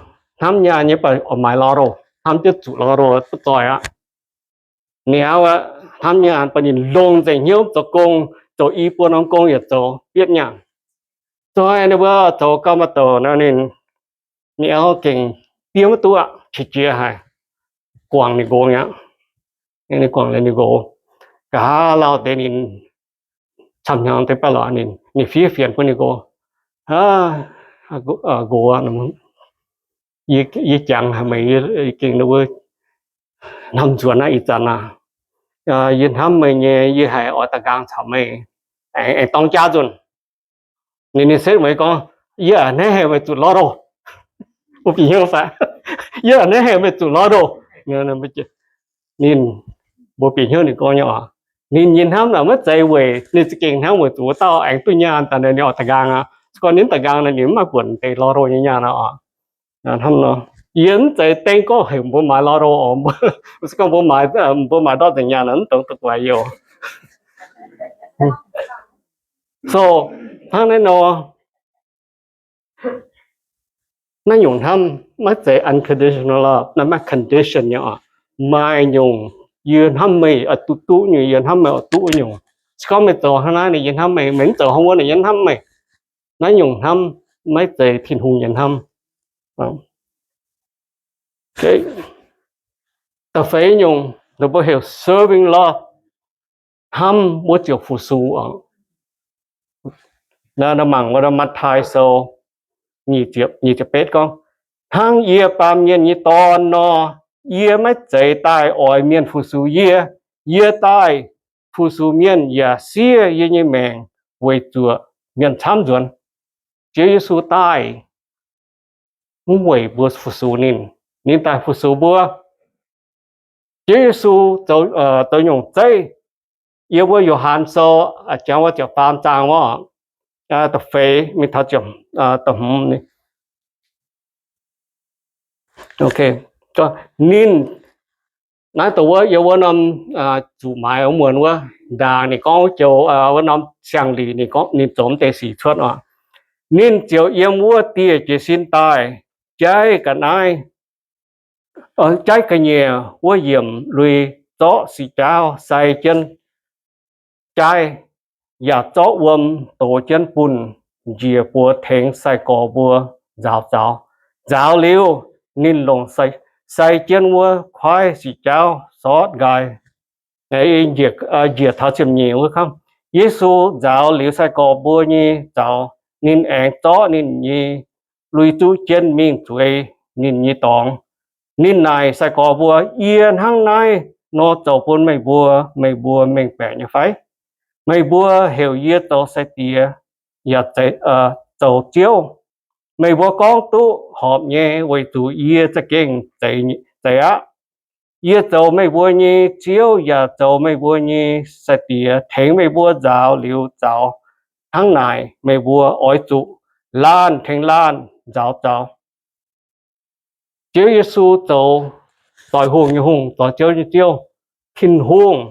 hnamv nyaanh nyei, baac oix maaiz lotto, hnamv jienv zuqc lotto duqv zoih aqv. Ninh auv aqv, hnamv nyaanh baac ninh longc nzengc hnyouv zoux gong, zoux i buo norm gong yaac zoux bietv nyaanh. Zoih ninh mbuo zoux gau maaih douc nor, ninh, ninh auv gengh diev maiv duqv aqv, qiex jiez haic, guangc ninh nqox mi'aqv. Ninh guangc liuz ninh nqox, nqa'haav lauh deix ninh camv hnyangx deix baav lorqc, ninh fiev fienx bun ninh nqox, Nqox, yie jangx haic meih, yie gengh hnamv nzuonx naaiv ih zanc naaic. Yie hnamv meih nyei, yie haiz oix da'nqaang caux meih aengx dorng jaav nzunc. Ninh, ninh setv mueiz gorngv, Yie a'hneiv haic meih zuqc lotto. Mbuo bieqc hnyouv fai? Yie a'hneiv haic meih zuqc lotto. Ninh, mbuo bieqc hnyouv ninh gorngv nyei oc, ninh nyei hnamv naaic maiv zeiz weic ninh za'gengh hnamv weic zuqc wuov dauh aengx duqv nyaanh daaih ninh oix da'nqaang aqv. Se gorngv ninh mv da'nqaang naaic ninh mv maaih buonc deix lotto nyei nyaanh aqv oc. Hnamv nor, yie mv zeiz dengv gorngv heuc mbuo maaiz lotto oc. Se gorngv mbuo maaiz, mbuo maaiz ndortv nzengc nyaanh naaic mv dungx duqv guaix yie oc. So, hnangv naaiv nor, naaiv nyungc hnamv maiv zeiz unconditional love, naaiv maaih condition nyei oc. Maaih nyungc, yie hnamv meih oix duqv duqv nyungc, yie hnamv meih oix duqv wuov nyungc. Se gorngv meih zoux hnangv naaiv, yie hnamv meih, meih mv zoux hnangv wuov, yie hnamv meih. Naaiv nyungc hnamv maiv zeiz Tin-Hungh nyei hnamv. Da'feix nyungc, ninh mbuo heuc serving love. hnamv wuov ziouc fu-sux oc. Naaiv mangc wuov Matv^taai Sou nyic ziepc betv gorngv, Hnangv yie, Baamh Mienh nyei Dorn, nor, yie maiv zeiz daaih oix mienh fu-sux yie. Yie daaih fu-sux mienh yaac siev yie nyei maengc weic zuoqc mienh camv nzuonx. Ziouv Yesu daaih mv weic mbuo fu-sux ninh. Ninh daaih fu-sux mbuo. Ziouv Yesu zoux nyungc zeiv, yiem wuov Yo^han Sou, jangx wuov ziepc faam zaang wuov, da'feix mingh taux ziepc, da'hmz. Ninh, naaiv dongh wuov yiem wuov norm zuqc maaiz muonz wuov ndaangc ninh gorngv wuov joux, wuov norm siang-liqc ninh gorngv ninh zoux mv deix sic cuotv oc. Ninh ziouc yiem wuov dieh jiez sin daaih, jaiv ga'naaiv, jaiv ga'nyiec wuov yiemc lui zorqv siqc jaauv sai jienv jaaiv, yaac zorqv wuom dox jienv bunh njiec buoz tengx sai-gorx mbuo nzaaux zaux. Nzaaux liuz, ninh longc sai jienv wuov kuaaiv siqc jaauv sortv nqaai. Njiec taux ziepc nyeic wuov kamv, Yesu nzaaux liuz sai-gorx mbuo nyei zaux, ninh aengx zorqv ninh nyei lui zuqv jienv mingh zueiz ninh nyei dorngx. Ninh naaic sai-gorx mbuo, Yie hnangv naaiv nor zoux bun meih mbuo, meih mbuo mengh baeqc nyei fai? Meih mbuo heuc yie zoux sai-diex yaac zoux ziouv. Meih mbuo gorngv duqv horpc nyei, weic zuqc yie za'gengh zeiz aqv. Yie zoux meih mbuo nyei ziouv yaac zoux meih mbuo nyei sai-diex, tengx meih mbuo nzaaux liuz zaux. Hnangv naaic, meih mbuo oix zuqc laanh tengx laanh nzaaux zaux. Ziouv Yesu zoux doix hungh nyei Hungh, zoux ziouv nyei Ziouv, Tin-Hungh.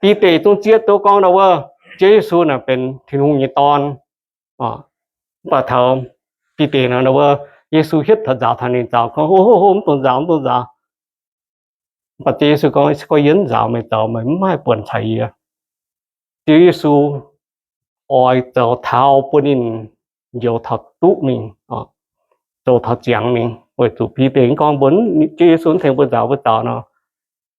Bide zungv zieqv duqv gorngv nor wuov, Ziouv Yesu naaic benx Tin-Hungh nyei Dorn. Mv baac taux Bide nor wuov, Yesu hietv taux nzaaux taux ninh zaux gorngv, Hov, hov, mv dungx nzaaux, mv dungx nzaaux. Mv baac Ziouv Yesu gorngv, Se gorngv yie mv nzaaux meih zoux, meih mv maaih buonc caux yie. Ziouv Yesu oix zoux taux bun ninh njoux taux duqv mingh, zoux taux ziangx mingh, weic zuqc Bide gorngv mbuo, Ziouv Yesu mv tengx mbuo nzaaux mbuo zaux nor,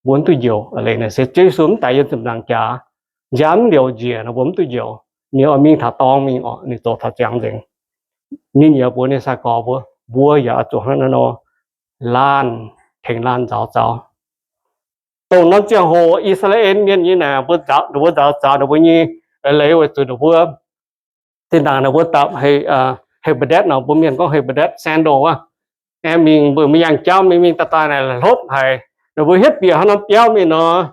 mbuo mv duqv njoux. Leiz naaic se Ziouv Yesu mv daic yiem ziepc nzaangc jaax, nziaamv liouc njiec nor mbuo mv duqv njoux. Ninh oix mingh taux dorngx mingh oc, ninh zoux taux ziangx nzengc. Ninh yaac mbuox ninh sai-gorx mbuo, mbuo yaac oix zuqc hnangv naaiv nor, laanh tengx laanh nzaaux zaux. Dongh norm ziangh hoc I^saa^laa^en Mienh nyei naaic, mbuo nzaaux, ninh mbuo nzaaux zaux ninh mbuo nyei leiz weic zuqc ninh mbuo zinh ndaangc ninh mbuo dapc hei, hei mba'ndetv nor, mbuo Mienh gorngv hei mba'ndetv, sandal wuov. Aengx mingh mbuo maiv yangh jauv mingh, mingh daaih daaih naaic hlopv haic. Ninh mbuo hietv bieqc haaix norm biauv mingh nor,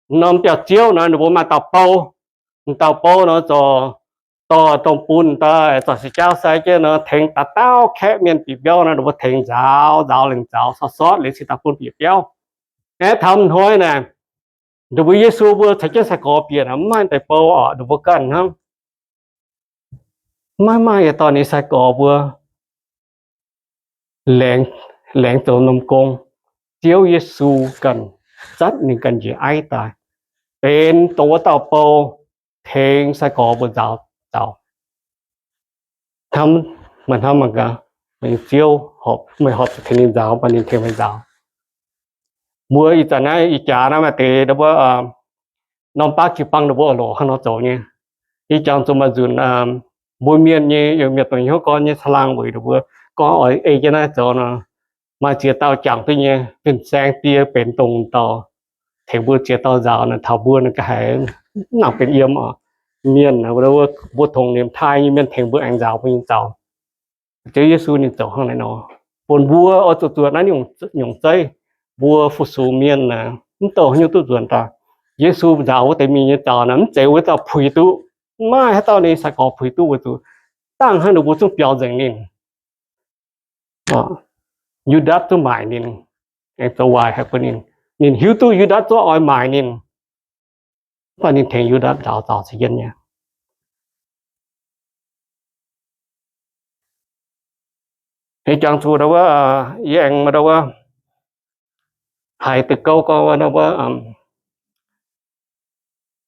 norm biauv-ziouv nor, ninh mbuo maaih dauh bou. Dauh bou nor, zorqv dongh bun daaih, zorqv siqc jaauv sai jienv nor, tengx dauh dauh kaeqv mienh bieqc biauv nor, ninh mbuo tengx nzaaux, nzaaux lengc nzaaux, sortv sortv liuz cingx daaih bun bieqc biauv. Aeqv, taux hnoi naaic, ninh mbuo Yesu mbuo caux jienv sai-gorx bieqc naaic, mv maaih deix bou oc, ninh mbuo ganh hnangv. Maiv maaih yietc dauh ninh sai-gorx mbuo laengz, laengz zoux norm gong. Ziouv Yesu ganh zatv ninh ganh njiec aiv daaih, benx dongh wuov dauh bou, tengx sai-gorx mbuo nzaaux zaux. Hnamv, meih hnamv mangc gaax, meih nyei Ziouv horpc, meih horpc zuqc tengx ninh nzaaux, mv baac ninh tengx meih nzaaux. Mbuo ih zanc naaiv ih jaax naaiv maaih deix ninh mbuo norm baav jiu-baang ninh mbuo oix longc hnangv nor zoux nyei. Ih jangx zuqc maaih nzunc mbuo mienh nyei, yiem mienh dongh hnyouv gorn nyei caangh laangh weic ninh mbuo gorngv oix ei jienv naaiv zoux nor, maaih ziex dauh jangx duqv nyei, fin-saeng die benx dongh dauh tengx mbuo ziex dauh nzaaux nor, taux mbuo nor ga'haiz mv nangc benx yiem oc. Mienh, mbuo tongx nimc taaih nyei mienh tengx mbuo aengx nzaaux mbuo nyei zaux. Ziouv Yesu ninh zoux hnangv naaiv nor, bun mbuo oix zuqc zuotc naaiv nyungc zeiv. Mbuo fu-sux mienh naaic, mv douh haaix nyungc duqv nzuonx daaih. Yesu nzaaux wuov deix mienh nyei zaux naaic, mv zeiz wuov dauh puix duqv, mv maaih haaix dauh ninh sai-gorx puix duqv weic zuqc dangh hnangv ninh mbuo zungv biaux nzengc ninh. Yu^ndaatc zungv maaic ninh, aengx zoux waaic haic bun ninh. Ninh hiuv duqv Yu^ndaatc zungv oix maaic ninh, mv baac ninh tengx Yu^ndaatc nzaaux zaux caux jienv nyei. Ih jangx zuqc wuov, yie aengx wuov, haiz deix gouv gorngv wuov,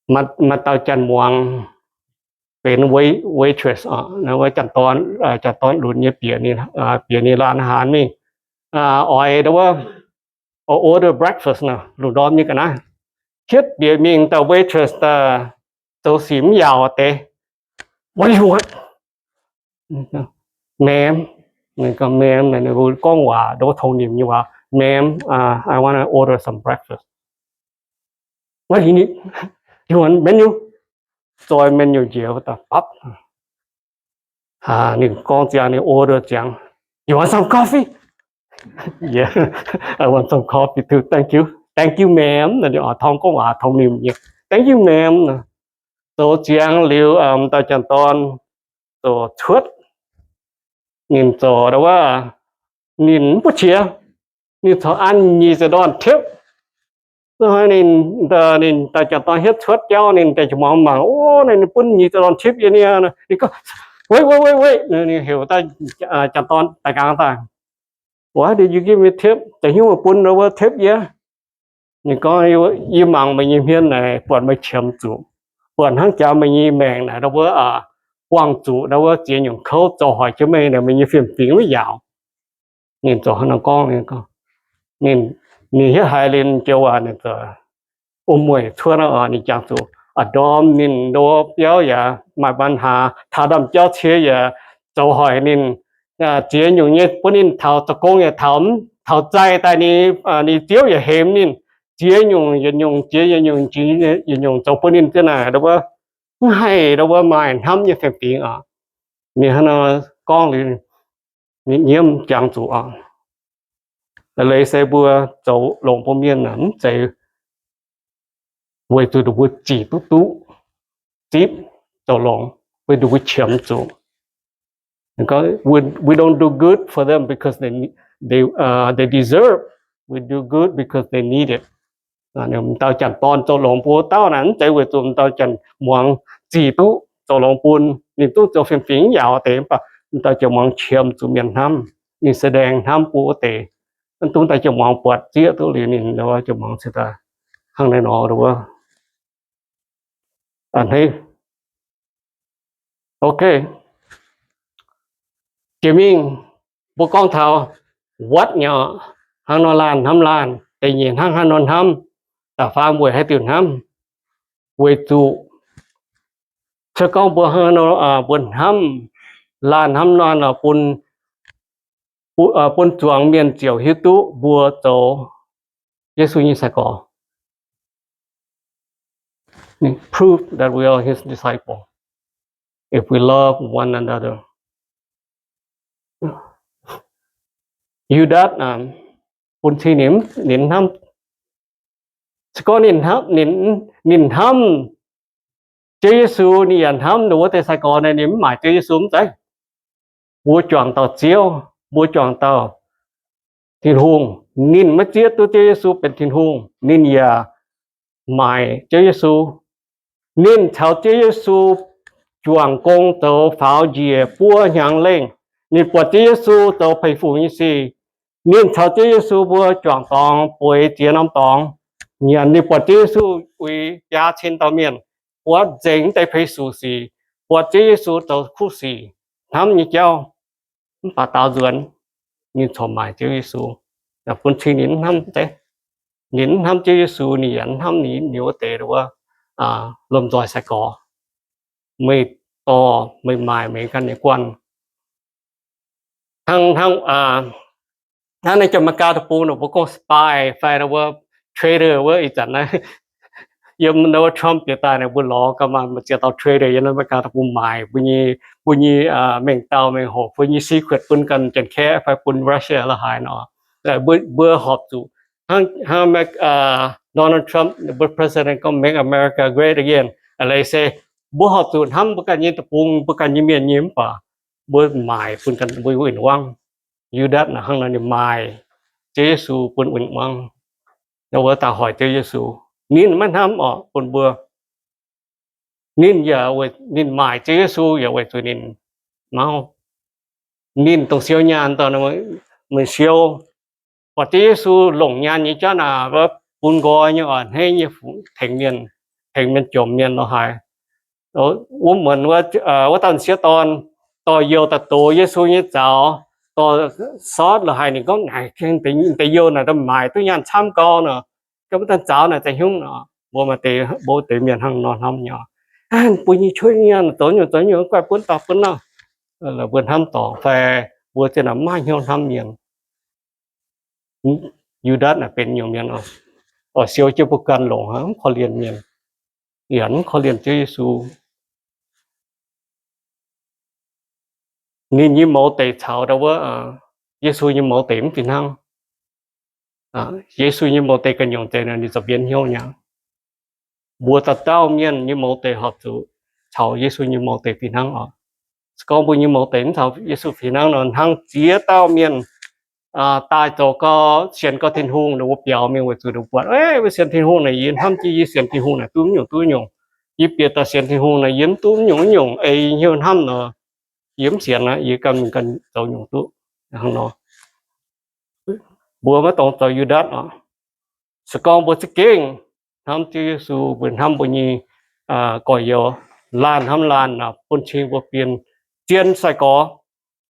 maaih dauh janx-muangz benx waitress, wuov janx-dorn, janx-dorn lunx nyei bieqc ninh, bieqc ninh laanh haanx mingh, oix wuov, order breakfast nor, lungh ndorm nyei ga'naaiv. hietv bieqc mingh dauh waitress daaih zoux sic mv yaauc deix. What do you want? Ma'am, ninh gorngv ma'am, ninh gorngv waac nduov tong nimc nyei waac, ma'am, uh, I want to order some breakfast. What do you need? You want menu? Zoi menu njiec wuov dauh bapv. Ninh gorngv ziangx ninh order ziangx, you want some coffee? Yeah, I want some coffee too. Thank you. Thank you, ma'am. Tong gorngv waac tong nimc nyei. Thank you, ma'am. Zoux ziangx liuz, dauh janx-dorn zoux cuotv. Ninh zoux ndau wuov, ninh mv butv qiex, ninh corc an nyic ziepc ndorn tipv. Ninh, ninh dauh janx-dorn hietv cuotv jauv, ninh daaih jiez muangx mangc, o, ninh bun nyic ziepc ndorn tipv yie niaa. Ninh gorngv, wait, wait, wait, wait. Ninh heuc janx-dorn daaih nqaang daaih, why did you give me tip? Da'hiuv meih bun ndau wuov tipv yie? Ninh gorngv, yie mangc meih nyei hmien naaic buatc meih qiemx zuqc, buatc hnangv jaax meih nyei maengc naaic ndau wuov buangh zuqc ndau wuov ziex nyungc kouv zoux hoic jienv meih naaic, meih nyei fiem-fingx maiv yaauc. Ninh zoux hnangv naaiv gorngv, ninh hietv haiz liuz joux waac ninh wuom-mueic cuotv aqv. Ninh jangx zuqc a'ndorm ninh ndau wuov biauv yaac maaih ปัญหา, taux ndaamv-jauv cie yaac zoux hoic ninh, ziex nyungc nyei bun ninh taux zoux gong yaac taux, taux zaih daaih ninh, ninh ziouv yaac hemx ninh. Ziex nyungc yietc nyungc, ziex yietc nyungc, ziex yietc nyungc zoux bun ninh ziouc naaic ndau wuov mv haih ndau wuov maaih hnamv nyei fiem-fingx oc. Ninh hnangv nor gorngv liuz, ninh nyiemv jangx zuqc oc. Leiz se mbuo zoux longx bun mienh mv zeiz weic zuqc ninh mbuo zic duqv duqv zipv zoux longx, weic zuqc mbuo qiemx zuqc. We don't do good for them because they, they, uh, they deserve. We do good because they need it. M'dauh janx-dorn zoux longx bun wuov dauh naaic mv zeiz weic zuqc m'dauh janx-muangz zic duqv zoux longx bun ninh, duqv zoux fiem-fingx yaauc deix, mv baac m'dauh janx-muangz qiemx zuqc mienh hnamv, ninh แสดง hnamv bun wuov deix. Mv duqv m'dauh janx-muangz buatc zieqv duqv liuz ninh, m'dauh janx-muangz cingx daaih hnangv naaiv nor wuov. A'hneiv. Ok. Jiex mingh mbuo gorngv taux what nyei, hnangv nor laanh hnamv laanh, da'nyeic hnangv haaix nor hnamv, da'faam weic haaix diuc hnamv. Weic zuqc se gorngv mbuo hnangv nor, mbuo hnamv laanh hnamv laanh bun, bun zuangx mienh ziouc hiuv duqv mbuo zoux Yesu nyei sai-gorx. Prove that we are his disciple if we love one another. Yu^ndaatc bun cing ninh, ninh hnamv. Se gorngv ninh hnamv, ninh hnamv Ziouv Yesu, ninh yaac hnamv ninh wuov deix sai-gorx naaic, ninh mv maaic Ziouv Yesu mv zeiz. Mbuo juangc dauh Ziouv, mbuo juangc dauh Tin-Hungh. Ninh maiv zieqv duqv Ziouv Yesu benx Tin-Hungh, ninh yaac maaic Ziouv Yesu. Ninh caux Ziouv Yesu juangc gong zoux faaux njiec buo hnyangx lengh. Ninh buatc Ziouv Yesu zoux peix fuc nyei sic. Ninh caux Ziouv Yesu mbuo juangc dorngx bueix ziex norm dorngx. Nyanc ninh buatc Ziouv Yesu uix biaa cin dauh mienh, buatc nzengc deix peix fuc sic, buatc Ziouv Yesu zoux kuv sic, hnamv nyei jauv, mv baac daaux nzuonx ninh corc maaic Ziouv Yesu. Bun cing ninh mv hnamv deix, ninh mv hnamv Ziouv Yesu, ninh yaac mv hnamv ninh wuov deix wuov lomh nzoih sai-gorx. Meih dorh meih maaic meih ganh nyei guanh. Hnangv, hnangv naaiv jiex America deic-bung nor mbuo gorngv spy fai wuov traitor wuov ih zanc naaiv. Yiem naaiv wuov Trump bieqc daaih naaiv mbuo lorz gaax maaih ziex dauh traitor yiem naaiv America deic-bung maaic mbuo nyei, mbuo nyei mengh dauh mengh hoc, mbuo nyei secret bun ganh Janx-Kaeqv fai bun Russia la'haaix nor. Mbuo horpc zuqc hnangv, hnangv Donald Trump, mbuo president gorngv Make America Great Again. Leiz se mbuo horpc zuqc hnamv mbuo ganh nyei deic-bung, mbuo ganh nyei mienh nyei mv baac mbuo maaic bun ganh mbuo win-wangv. Yu^ndaatc naaic hnangv nor ninh maaic Ziouv Yesu bun win-wangv. Wuov dauh hoic Ziouv Yesu, ninh maiv hnamv orqc bun mbuo. Ninh yaac, ninh maaic Ziouv Yesu yaac weic zuqc ninh mauv, ninh dongh siou nyaanh dauh, meih siou. Buatc Ziouv Yesu longc nyaanh nyei jauv naaic bun nqoi nyei, a'hneiv nyei, tengx mienh, tengx mienh jomc mienh la'haaix. Wuov muonz wuov dauh m'sieqv dorn dorh youh daaih dox Yesu nyei zaux, dorh sortv la'haaix, ninh gorngv naaic deix youh naaic maaic duqv nyaanh camv gau nor, ga'naaiv daaih zaux naaic za'hnyungv nor. mbuo maaih deix, mbuo deix mienh hnangv nor hnamv nyei. Mbuo nyei cuotv mienh zoux nyungc zoux nyungc guaih bun dauh bun naaiv, mbuo hnamv dorngc fai mbuo zinh naaic maiv hnyouv hnamv mienh. Yu^ndaatc naaic benx nyungc mienh oc, siou jienv mbuo ganh longc, mv korv-lienh mienh, yaac mv korv-lienh Ziouv Yesu. Ninh nyei mouz deic caux ndau wuov Yesu nyei mouz deic mv fih hnangv. Yesu nyei mouz deic ganh nyungc deix nor ninh ziouc mbienx hnyouv nyei. Mbuo dauh dauh mienh nyei mouz deic horpc zuqc caux Yesu nyei mouz deic fih hnangv oc. Se gorngv mbuo nyei mouz deic mv caux Yesu fih hnangv nor, hnangv ziex dauh mienh daaih zoux gau, sienx gau Tin-Hungh, ninh mbuo biaux mingh weic zuqc ninh mbuo buatc, mbuo sienx Tin-Hungh naaic, yie hnamv jienv yie sienx Tin-Hungh naaic duqv mv nyungc duqv nyungc. Yie bieqc daaih sienx Tin-Hungh naaic, yie mv duqv mv nyungc mv nyungc, ei yie hnyouv hnamv nor, yie mv sienx aqv, yie ganh mingh ganh zoux nyungc duqv hnangv nor. Mbuo maiv dungx zoux Yu^ndaatc oc. Se gorngv mbuo za'gengh hnamv Ziouv Yesu, mbuo hnamv mbuo nyei gorx-youz, laanh hnamv laanh, bun cing mbuo bien zien sai-gorx.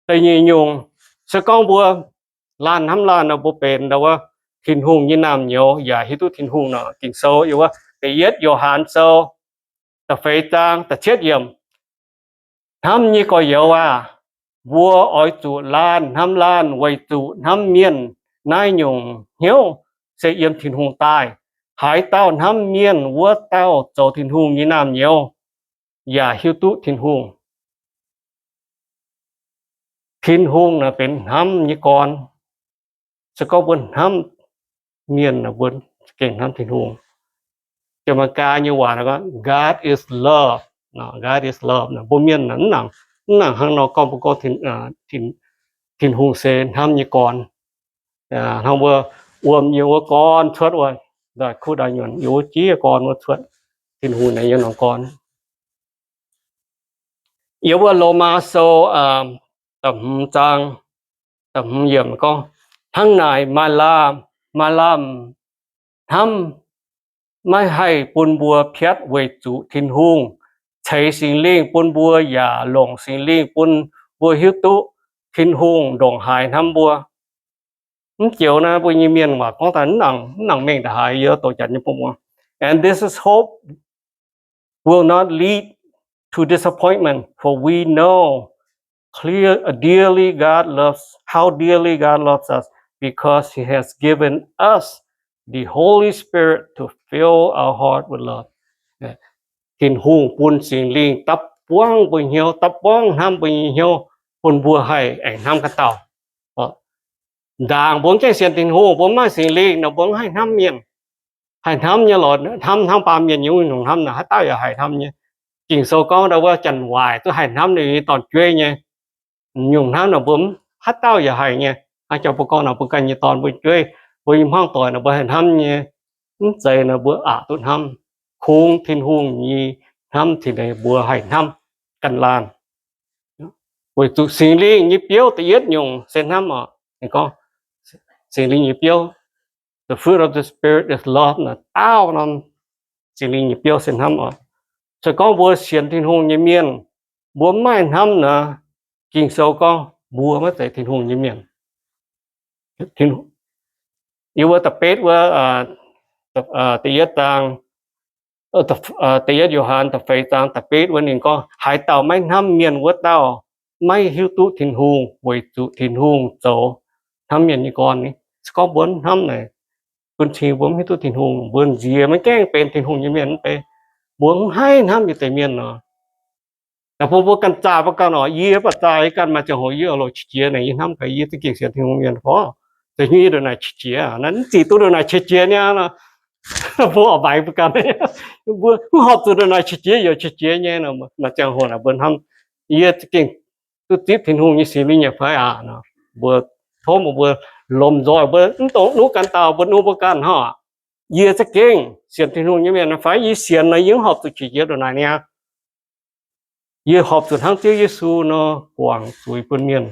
Da'nyeic nyungc, se gorngv mbuo laanh hnamv laanh nor, mbuo benx ndau wuov Tin-Hungh nyei naamh nyouz yaac hiuv duqv Tin-Hungh nor. Ging-Sou yiem wuov Da'yietv Yo^han Sou da'feix zaang da'cietv yiemc, hnamv nyei gorx-youz aah! Mbuo oix zuqc laanh hnamv laanh weic zuqc hnamv mienh naaiv nyungc hnyouv se yiem Tin-Hungh daaih. Haaix dauh hnamv mienh, wuov dauh zoux Tin-Hungh nyei naamh nyouz yaac hiuv duqv Tin-Hungh. Tin-Hungh naaic benx hnamv nyei gorn. Se gorngv mbuo hnamv mienh, mbuo gengh hnamv Tin-Hungh. Jaa-Mee-gaa nyei waac, God is love. God is love. Mbuo mienh mv nangc hnangv nor gorngv, mbuo gorngv Tin-Hungh se hnamv nyei gorn. Hnangv mbuo wuom yiem wuov gorn cuotv wuov, kuv daaih nyuonh yiem wuov jiex gorn wuov cuotv, Tin-Hungh naaic yiem norm gorn. Yiem wuov Lomaa Sou da'hmz zaang da'hmz yiemc gorngv, hnangv naaic maaih laanh, maaih laanh hnamv maiv haih bun mbuo piatv weic zuqc Tin-Hungh ceix Singx Lingh bun mbuo yaac longc Singx Lingh bun mbuo hiuv duqv Tin-Hungh ndongc haaix hnamv mbuo. Mv joux naaiv mbuo nyei mienh waac gorngv daaih mv nangc mengh ndongc haaix, yie doqc Janx nyei bung muoz. And this is hope will not lead to disappointment, for we know clear, dearly God loves, how dearly God loves us, because He has given us the Holy Spirit to fill our heart with love. Tin-Hungh bun Singx Lingh dapv buangv mbuo hnyouv, dapv buangv hnamv mbuo nyei hnyouv, bun mbuo haih aengx hnamv ganh dauh. Ndaangc mbuo mv gaengh sienx Tin-Hungh, mbuo mv maaih Singx Lingh nor, mbuo mv haih hnamv mienh. Haih hnamv nyei lorqc, hnamv hnangv baamh mienh nyei wuov nyungc hnamv naaic, haaix dauh yaac haih hnamv nyei. Ging-Sou gorngv ndau wuov janx-waaic duqv haih hnamv ninh nyei dorn-jueiv nyei. Nyungc hnamv naaic mbuo haaix dauh yaac haih nyei. Hnangv jangx mbuo gorngv naaic, mbuo ganh nyei dorn mbuo jueiv, mbuo nyei hmuangv doic naaic mbuo haih hnamv nyei. Mv zeiz naaic mbuo aqc duqv hnamv. Kungx Tin-Hungh nyei hnamv cingx deix mbuo haih hnamv ganh laanh. Weic zuqc Singx Lingh nyei biouv da'yietv nyungc se hnamv oc. Ninh gorngv Singx Lingh nyei biouv, the fruit of the Spirit is love, naaic daauh norm Singx Lingh nyei biouv se hnamv oc. Se gorngv mbuo sienx Tin-Hungh nyei mienh, mbuo mv maaih hnamv naaic, Ging-Sou gorngv mbuo maiv zeiz Tin-Hungh nyei mienh. Yiem wuov da'betv wuov, da'yietv zaang, da'yietv Yo^han da'feix zaang da'betv wuov ninh gorngv, haaix dauh maiv hnamv mienh wuov dauh maiv hiuv duqv Tin-Hungh, weic zuqc Tin-Hungh zoux hnamv mienh nyei gorn. Se gorngv mbuo mv hnamv naaic, bun cing mbuo mv hiuv duqv Tin-Hungh, mbuo nziex maiv gaengh benx Tin-Hungh nyei mienh mv bei. Mbuo mv haih hnamv yietc deix mienh nor. Naaic bun mbuo ganh zaah mbuo ganh oc. Yie mv baac zaah yie ganh, maaih ziangh hoc yie oix loc qiex jiez naaic, yie hnamv gaax yie za'gengh sienx Tin-Hungh mienh gorngv, zeiz nyei yie ndongc naaic qiex jiez, naaiv mv zic duqv ndongc naaic qiex jiez niaa nor. Mbuo oix maaiz mbuo ganh, mbuo mv horpc zuqc ndongc naaic qiex jiez, youc qiex jiez nyei. Maaih ziangh hoc naaic mbuo hnamv, yie za'gengh duqv zipv Tin-Hungh nyei Singx Lingh nyei fai aqv nor. Mbuo tov mbuo lomh nzoih, mbuo mv dungx nuqv ganh dauh, mbuo nuqv mbuo ganh hnangv. Yie za'gengh sienx Tin-Hungh nyei mienh fai? Yie sienx nor, yie mv horpc zuqc qiex jiez ndongc naaic niaa. Yie horpc zuqc hnangv Ziouv Yesu nor guangc zuiz bun mienh.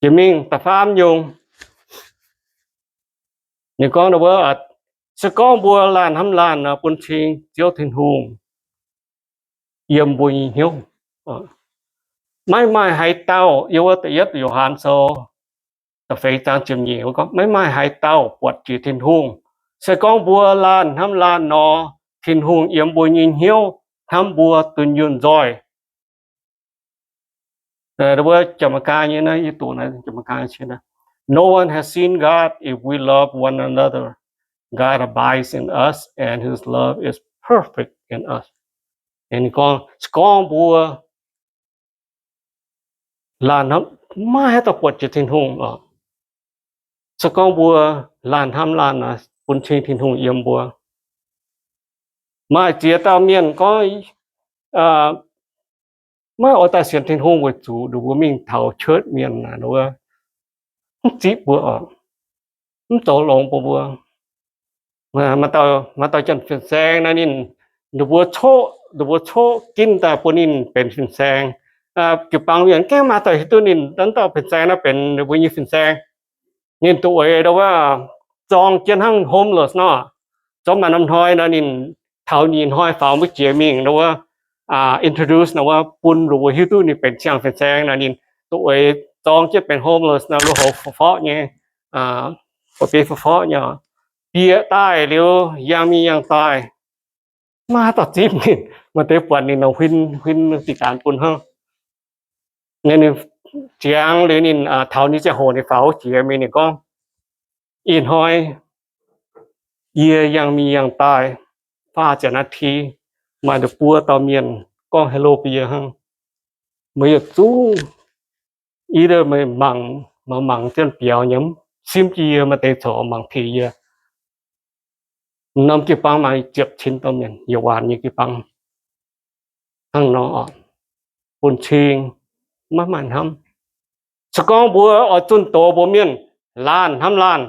Jiex mingh da'faam nyungc, ninh gorngv, se gorngv mbuo laanh hnamv laanh nor, bun cing Ziouv Tin-Hungh yiem mbuo nyei hnyouv. Maiv maaih haaix dauh, yiem wuov da'yietv Yo^han Sou da'feix zaang ziepc nyeic gorngv, maiv maaih haaix dauh buatc jiex Tin-Hungh. Se gorngv mbuo laanh hnamv laanh nor, Tin-Hungh yiem mbuo nyei hnyouv hnamv mbuo dunh yunh nzoih. Wuov Jaamaa Gaa nyei naaiv, yie doqc naaiv Jaamaa Gaa. No one has seen God. If we love one another, God abides in us, and his love is perfect in us. Ninh gorngv, se gorngv mbuo laanh hnamv, maiv haaix dauh buatc jiex Tin-Hungh oc. Se gorngv mbuo laanh hnamv laanh, bun cing Tin-Hungh yiem mbuo. Maaih ziex dauh mienh gorngv, maiv oix daaih sienx Tin-Hungh weic zuqc ninh mbuo mingh taux church mienh naaic, wuov, mv zipv mbuo oc, mv zoux longx bun mbuo. Maaih dauh, maaih dauh janx fin-saeng naaiv ninh, ninh mbuo coqv, ninh mbuo coqv ginv daaih bun ninh benx fin-saeng. Jiu-baang mienh gengh maaih dauh hiuv duqv ninh, dauh fin-saeng naaiv benx ninh mbuo nyei fin-saeng. Ninh duqv oix, wuov, zorng jienv hnangv homeless nor. Zorqv maaih norm hnoi nor ninh taux ninh hnoi faaux mbuo jiex mingh, wuov, introduce nor, wuov, bun ninh mbuo hiuv duqv ninh benx siang fin-saeng nor, ninh duqv oix zorng jienv benx homeless nor, lui-houx forv-forv nyei, ba'biei forv-forv nyei, bieqc daaih liuz yangh mingh yangh daaih. Maiv dauh zipv ninh. Maaih deix buatc ninh nor, huin huin zinh ndaangc bun hnangv. Ninh ziangx liuz ninh taux ninh ziangh hoc ninh faaux jiex mingh, ninh gorngv, ih hnoi yie yangh mingh yangh daaih faah ziepc นาที, maaih deix buo dauh mienh gorngv hello bun yie hnangv. Meih yietc zungv, either meih mangc, mangc mangc jienv biaux nyei, simv jienv yie, maaih deix corc mangc tengx yie. Norm jiu-baang maaih ziepc cin dauh mienh, yietc waanc nyei jiu-baang hnangv nor oc. Bun cing maiv maaih hnamv. Se gorngv mbuo oix zunh doz mbuox mienh laanh hnamv laanh,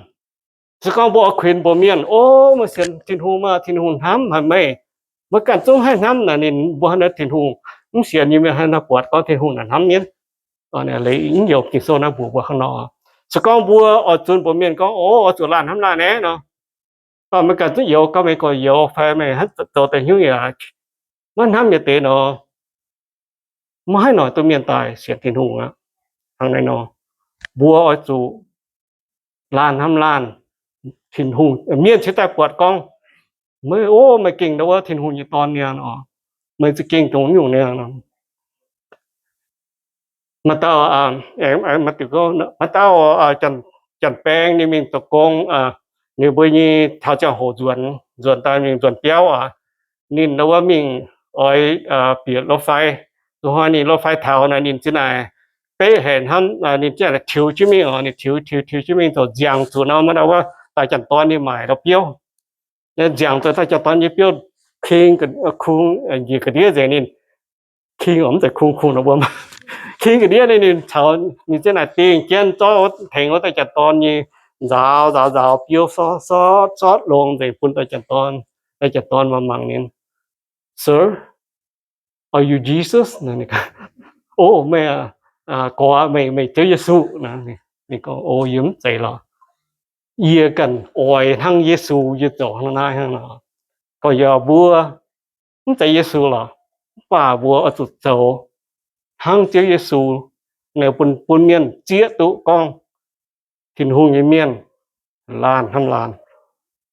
se gorngv mbuo oix kuinx mbuox mienh, o, meih sienx Tin-Hungh maah, Tin-Hungh hnamv haic meih, meih ganh zungv haih hnamv naaic, ninh mbuo hnangv naaiv Tin-Hungh mv sienx nyei mienh hnangv naaiv buatc gorngv Tin-Hungh naaic hnamv mienh. Leiz mv youz Ging-Sou naaiv mbuox mbuo hnangv nor. Se gorngv mbuo oix zunh mbuox mienh gorngv, o, oix zuqc laanh hnamv laanh aeqv nor, mv baac meih ganh zungv youz, gorngv meih gorx-youz fai meih hnamv zoux deix hnyouv yaac maiv hnamv nyei deix nor, maiv haih noic duqv mienh daaih sienx Tin-Hungh aqv. Hnangv naaiv nor, mbuo oix zuqc laanh hnamv laanh. Tin-Hungh, mienh cingx daaih buatc gorngv, meih, o, meih gengh ndau wuov Tin-Hungh nyei Dorn niaa oc. Meih za'gengh dongh nyungc niaa. Maaih dauh, maaih dauh janx-baeng ninh mingh zoux gong, ninh mbuo nyei taux ziangh hoc nzuonx, nzuonx daaih mingh nzuonx biauv aqv. Ninh ndau wuov mingh oix bieqc รถไฟ. Zuqc hnoi ninh รถไฟ taux naaic, ninh zinh naaic beqv haic hnamv, ninh zinh naaic tiux jienv mingh oc. Ninh tiux tiux tiux jienv mingh zoux nziangc zuqc nor, maiv ndau wuov daaih janx-dorn ninh maaic ndau biouv. Nziangc zuqc daaih janx-dorn nyei biouv king, kung njiec ga'ndiev nzengc. Ninh king oc, mv zeiz kung, kung nor mbuo, king ga'ndiev ninh, ninh caux ninh zinh naaic dingh jienv zorqv tengx wuov daaih janx-dorn nyei nzaaux nzaaux nzaaux biouv sortv sortv longx nzengc bun daaih janx-dorn. Daaih janx-dorn mangc mangc ninh, Sir, are you Jesus? O, meih, gorx, meih, meih Ziouv Yesu? Ninh gorngv, O, yie mv zeiz lorqc. Yie ganh oix hnangv Yesu, yie zoux hnangv naaiv hnangv nor. Gorx-youz, mbuo mv zeiz Yesu lorqc, mv baac mbuo oix zuqc zoux hnangv Ziouv Yesu, bun, bun mienh zieqv duqv gorngv Tin-Hungh nyei mienh laanh hnamv laanh.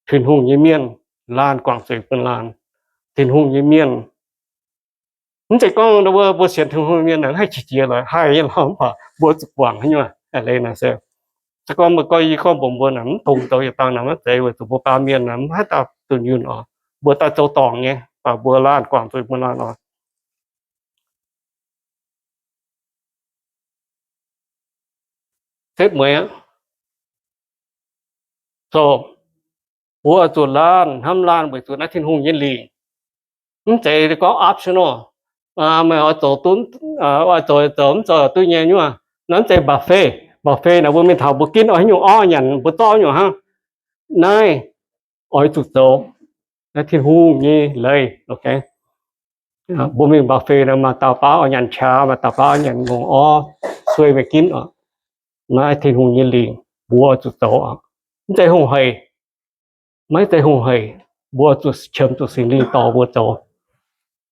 Tin-Hungh nyei mienh laanh guangc zuiz bun laanh. Tin-Hungh nyei mienh, mv zeiz gorngv mbuo, mbuo sienx Tin-Hungh mienh naaic haih qiex jiez lorqc, haih nyei lorqc, mv baac mbuo zuqc guangc haaix nyungc leiz naaic se, se gorngv mbuo gorngv, yie gorngv mbuox mbuo naaic mv dongz zoux yietc dangh naaic, maiv zeiz weic zuqc mbuo baamh mienh naaic maiv haih daaih dunh yunh oc. Mbuo daaih zoux dorngc nyei, baac mbuo laanh guangc zuiz bun laanh oc. Setv mueiz aqv. So, mbuo zuqc laanh hnamv laanh weic zuqc naaiv Tin-Hungh nyei lingc. Mv zeiz gorngv optional, meih oix zoux, oix zoux, zoux mv zoux duqv nyei nyungc. Naaiv mv zeiz buffet. Buffet naaic mbuo mingh taux mbuo ginv oix haaix nyungc orv nyanc mbuo zorqv nyungc hnangv. Naaiv oix zuqc zoux naaiv Tin-Hungh nyei leiz. Mbuo mingh buffet naaic maaih dauh baav oix nyanc qaqv, maaih dauh baav oix nyanc ngongh orv, sueih meih ginv oc. Naaiv Tin-Hungh nyei lingc mbuo oix zuqc zoux oc. Mv zeiz hungh hec, maiv zeiz hungh hec. Mbuo zuqc qiemx zuqc Singx Lingh dorh mbuo zoux.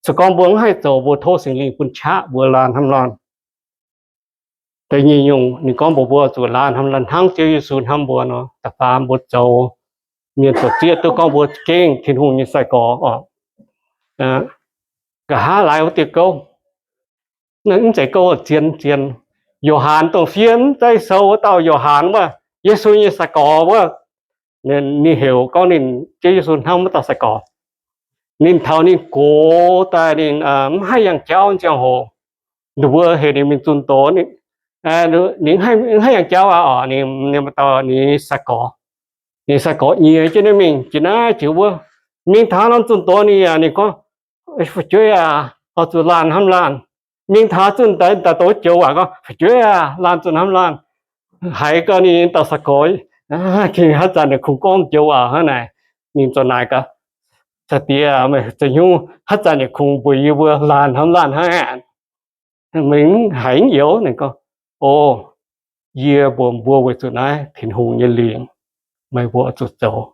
Se gorngv mbuo mv haih zoux, mbuo tov Singx Lingh bun qaqv mbuo laanh hnamv laanh. Da'nyeic nyungc ninh gorngv mbuox mbuo zuqc laanh hnamv laanh hnangv Ziouv Yesu hnamv mbuo nor. Da'faam mbuo zoux mienh zoux zieqv duqv gorngv mbuo za'gengh Tin-Hungh nyei sai-gorx oc. Nqa'haav laaix wuov diuh gouv, mv zeiz gouv zien zien. Yo^han dongh fiev mv zeiv sou wuov dauh Yo^han wuov, Yesu nyei sai-gorx wuov, ninh heuc gorngv ninh, Ziouv Yesu hnamv wuov dauh sai-gorx. Ninh taux ninh gox daaih ninh mv haih yangh jauv ziangh hoc, ninh mbuo heuc ninh mingh zunh doz, ninh mv haih yangh jauv aqv oc. Ninh, ninh dauh ninh sai-gorx, ninh sai-gorx nyiex jienv ninh mingh jiex naaiv jiex wuov. Mingh taux norm zunh doz ninh yaac ninh gorngv, fu'jueiv aac, oix zuqc laanh hnamv laanh. Mingh taux zunh doz joux waac gorngv, fu'jueiv aac, laanh zuqc hnamv laanh. Haiz gau ninh dauh sai-gorx, haaix zanc ninh kungx gorngv joux waac hnangv naaic. Ninh ziouc naaic gaax, Caux diex, meih zoux hnyungv haaix zanc ninh kungx mbuox yie mbuo laanh hnamv laanh hnangv aqv? Meih haiz mv youz? Ninh gorngv, O, yie mbuox mbuo weic zuqc naaiv Tin-Hungh nyei lingc, meih mbuo oix zuqc zoux.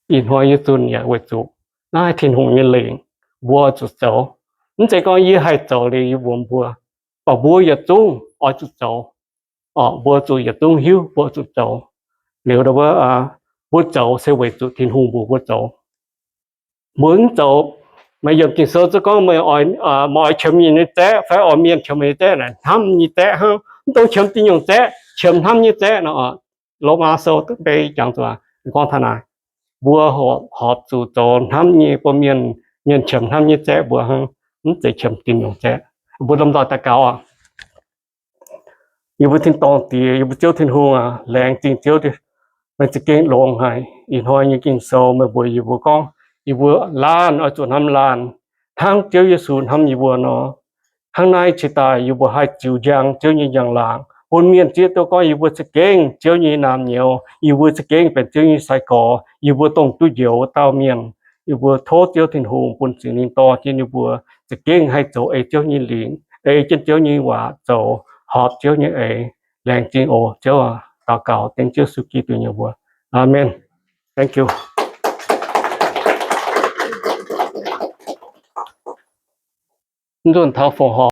Ih hnoi yie zunh yaac weic zuqc naaiv Tin-Hungh nyei lingc, mbuo oix zuqc zoux. Mv zeiz gorngv yie haih zoux liuz yie mbuox mbuo, mv baac mbuo yietc zungv oix zuqc zoux. Mbuo zuqc yietc zungv hiuv mbuo zuqc zoux. Liuz mbuo zoux se weic zuqc Tin-Hungh mbuox mbuo zoux. Mbuo mv zoux, maaih yiemc Ging-Sou zungv gorngv, meih oix qiemx mienh nyei zaeqv fai oix mienh qiemx meih nyei zaeqv naaic, hnamv nyei zaeqv hnangv. Mv dungx qiemx diuh nyungc zaeqv, qiemx hnamv nyei zaeqv nor. Lomaa Sou da'bei jangx zuqc gorngv taux naaic, mbuo horpc zuqc zoux hnamv nyei, bun mienh, mienh qiemx hnamv nyei zaeqv mbuo hnangv, mv zeiz qiemx diuh nyungc zaeqv. Mbuo lomh nzoih daux gaux oc. Yie mbuo tin-dorngh Diex, yie mbuo Ziouv Tin-Hungh aac, laengz zingh Ziouv, meih za'gengh longx haic. Ih hnoi nyei Ging-Sou meih mbuox yie mbuo gorngv, yie mbuo laanh oix zuqc hnamv laanh, hnangv Ziouv Yesu hnamv yie mbuo nor. Hnangv naaiv cingx daaih yie mbuo haih ziux njang Ziouv nyei njang-laangc, bun mienh zieqv duqv gorngv yie mbuo za'gengh Ziouv nyei naamh nyouz, yie mbuo za'gengh benx Ziouv nyei sai-gorx, yie mbuo dongh duqv njoux wuov dauh mienh. Yie mbuo tov Ziouv Tin-Hungh bun Singx Lingh dorh jienv yie mbuo za'gengh haih zoux ei Ziouv nyei lingc, ei jienv Ziouv nyei waac zoux, horpc Ziouv nyei eix. Laengz zingh oc Ziouv aac. Daux gaux dengv Ziouv Yesu Giduc nyei mbuox. Aamen. Thank you. Nzunc taux fongc horc.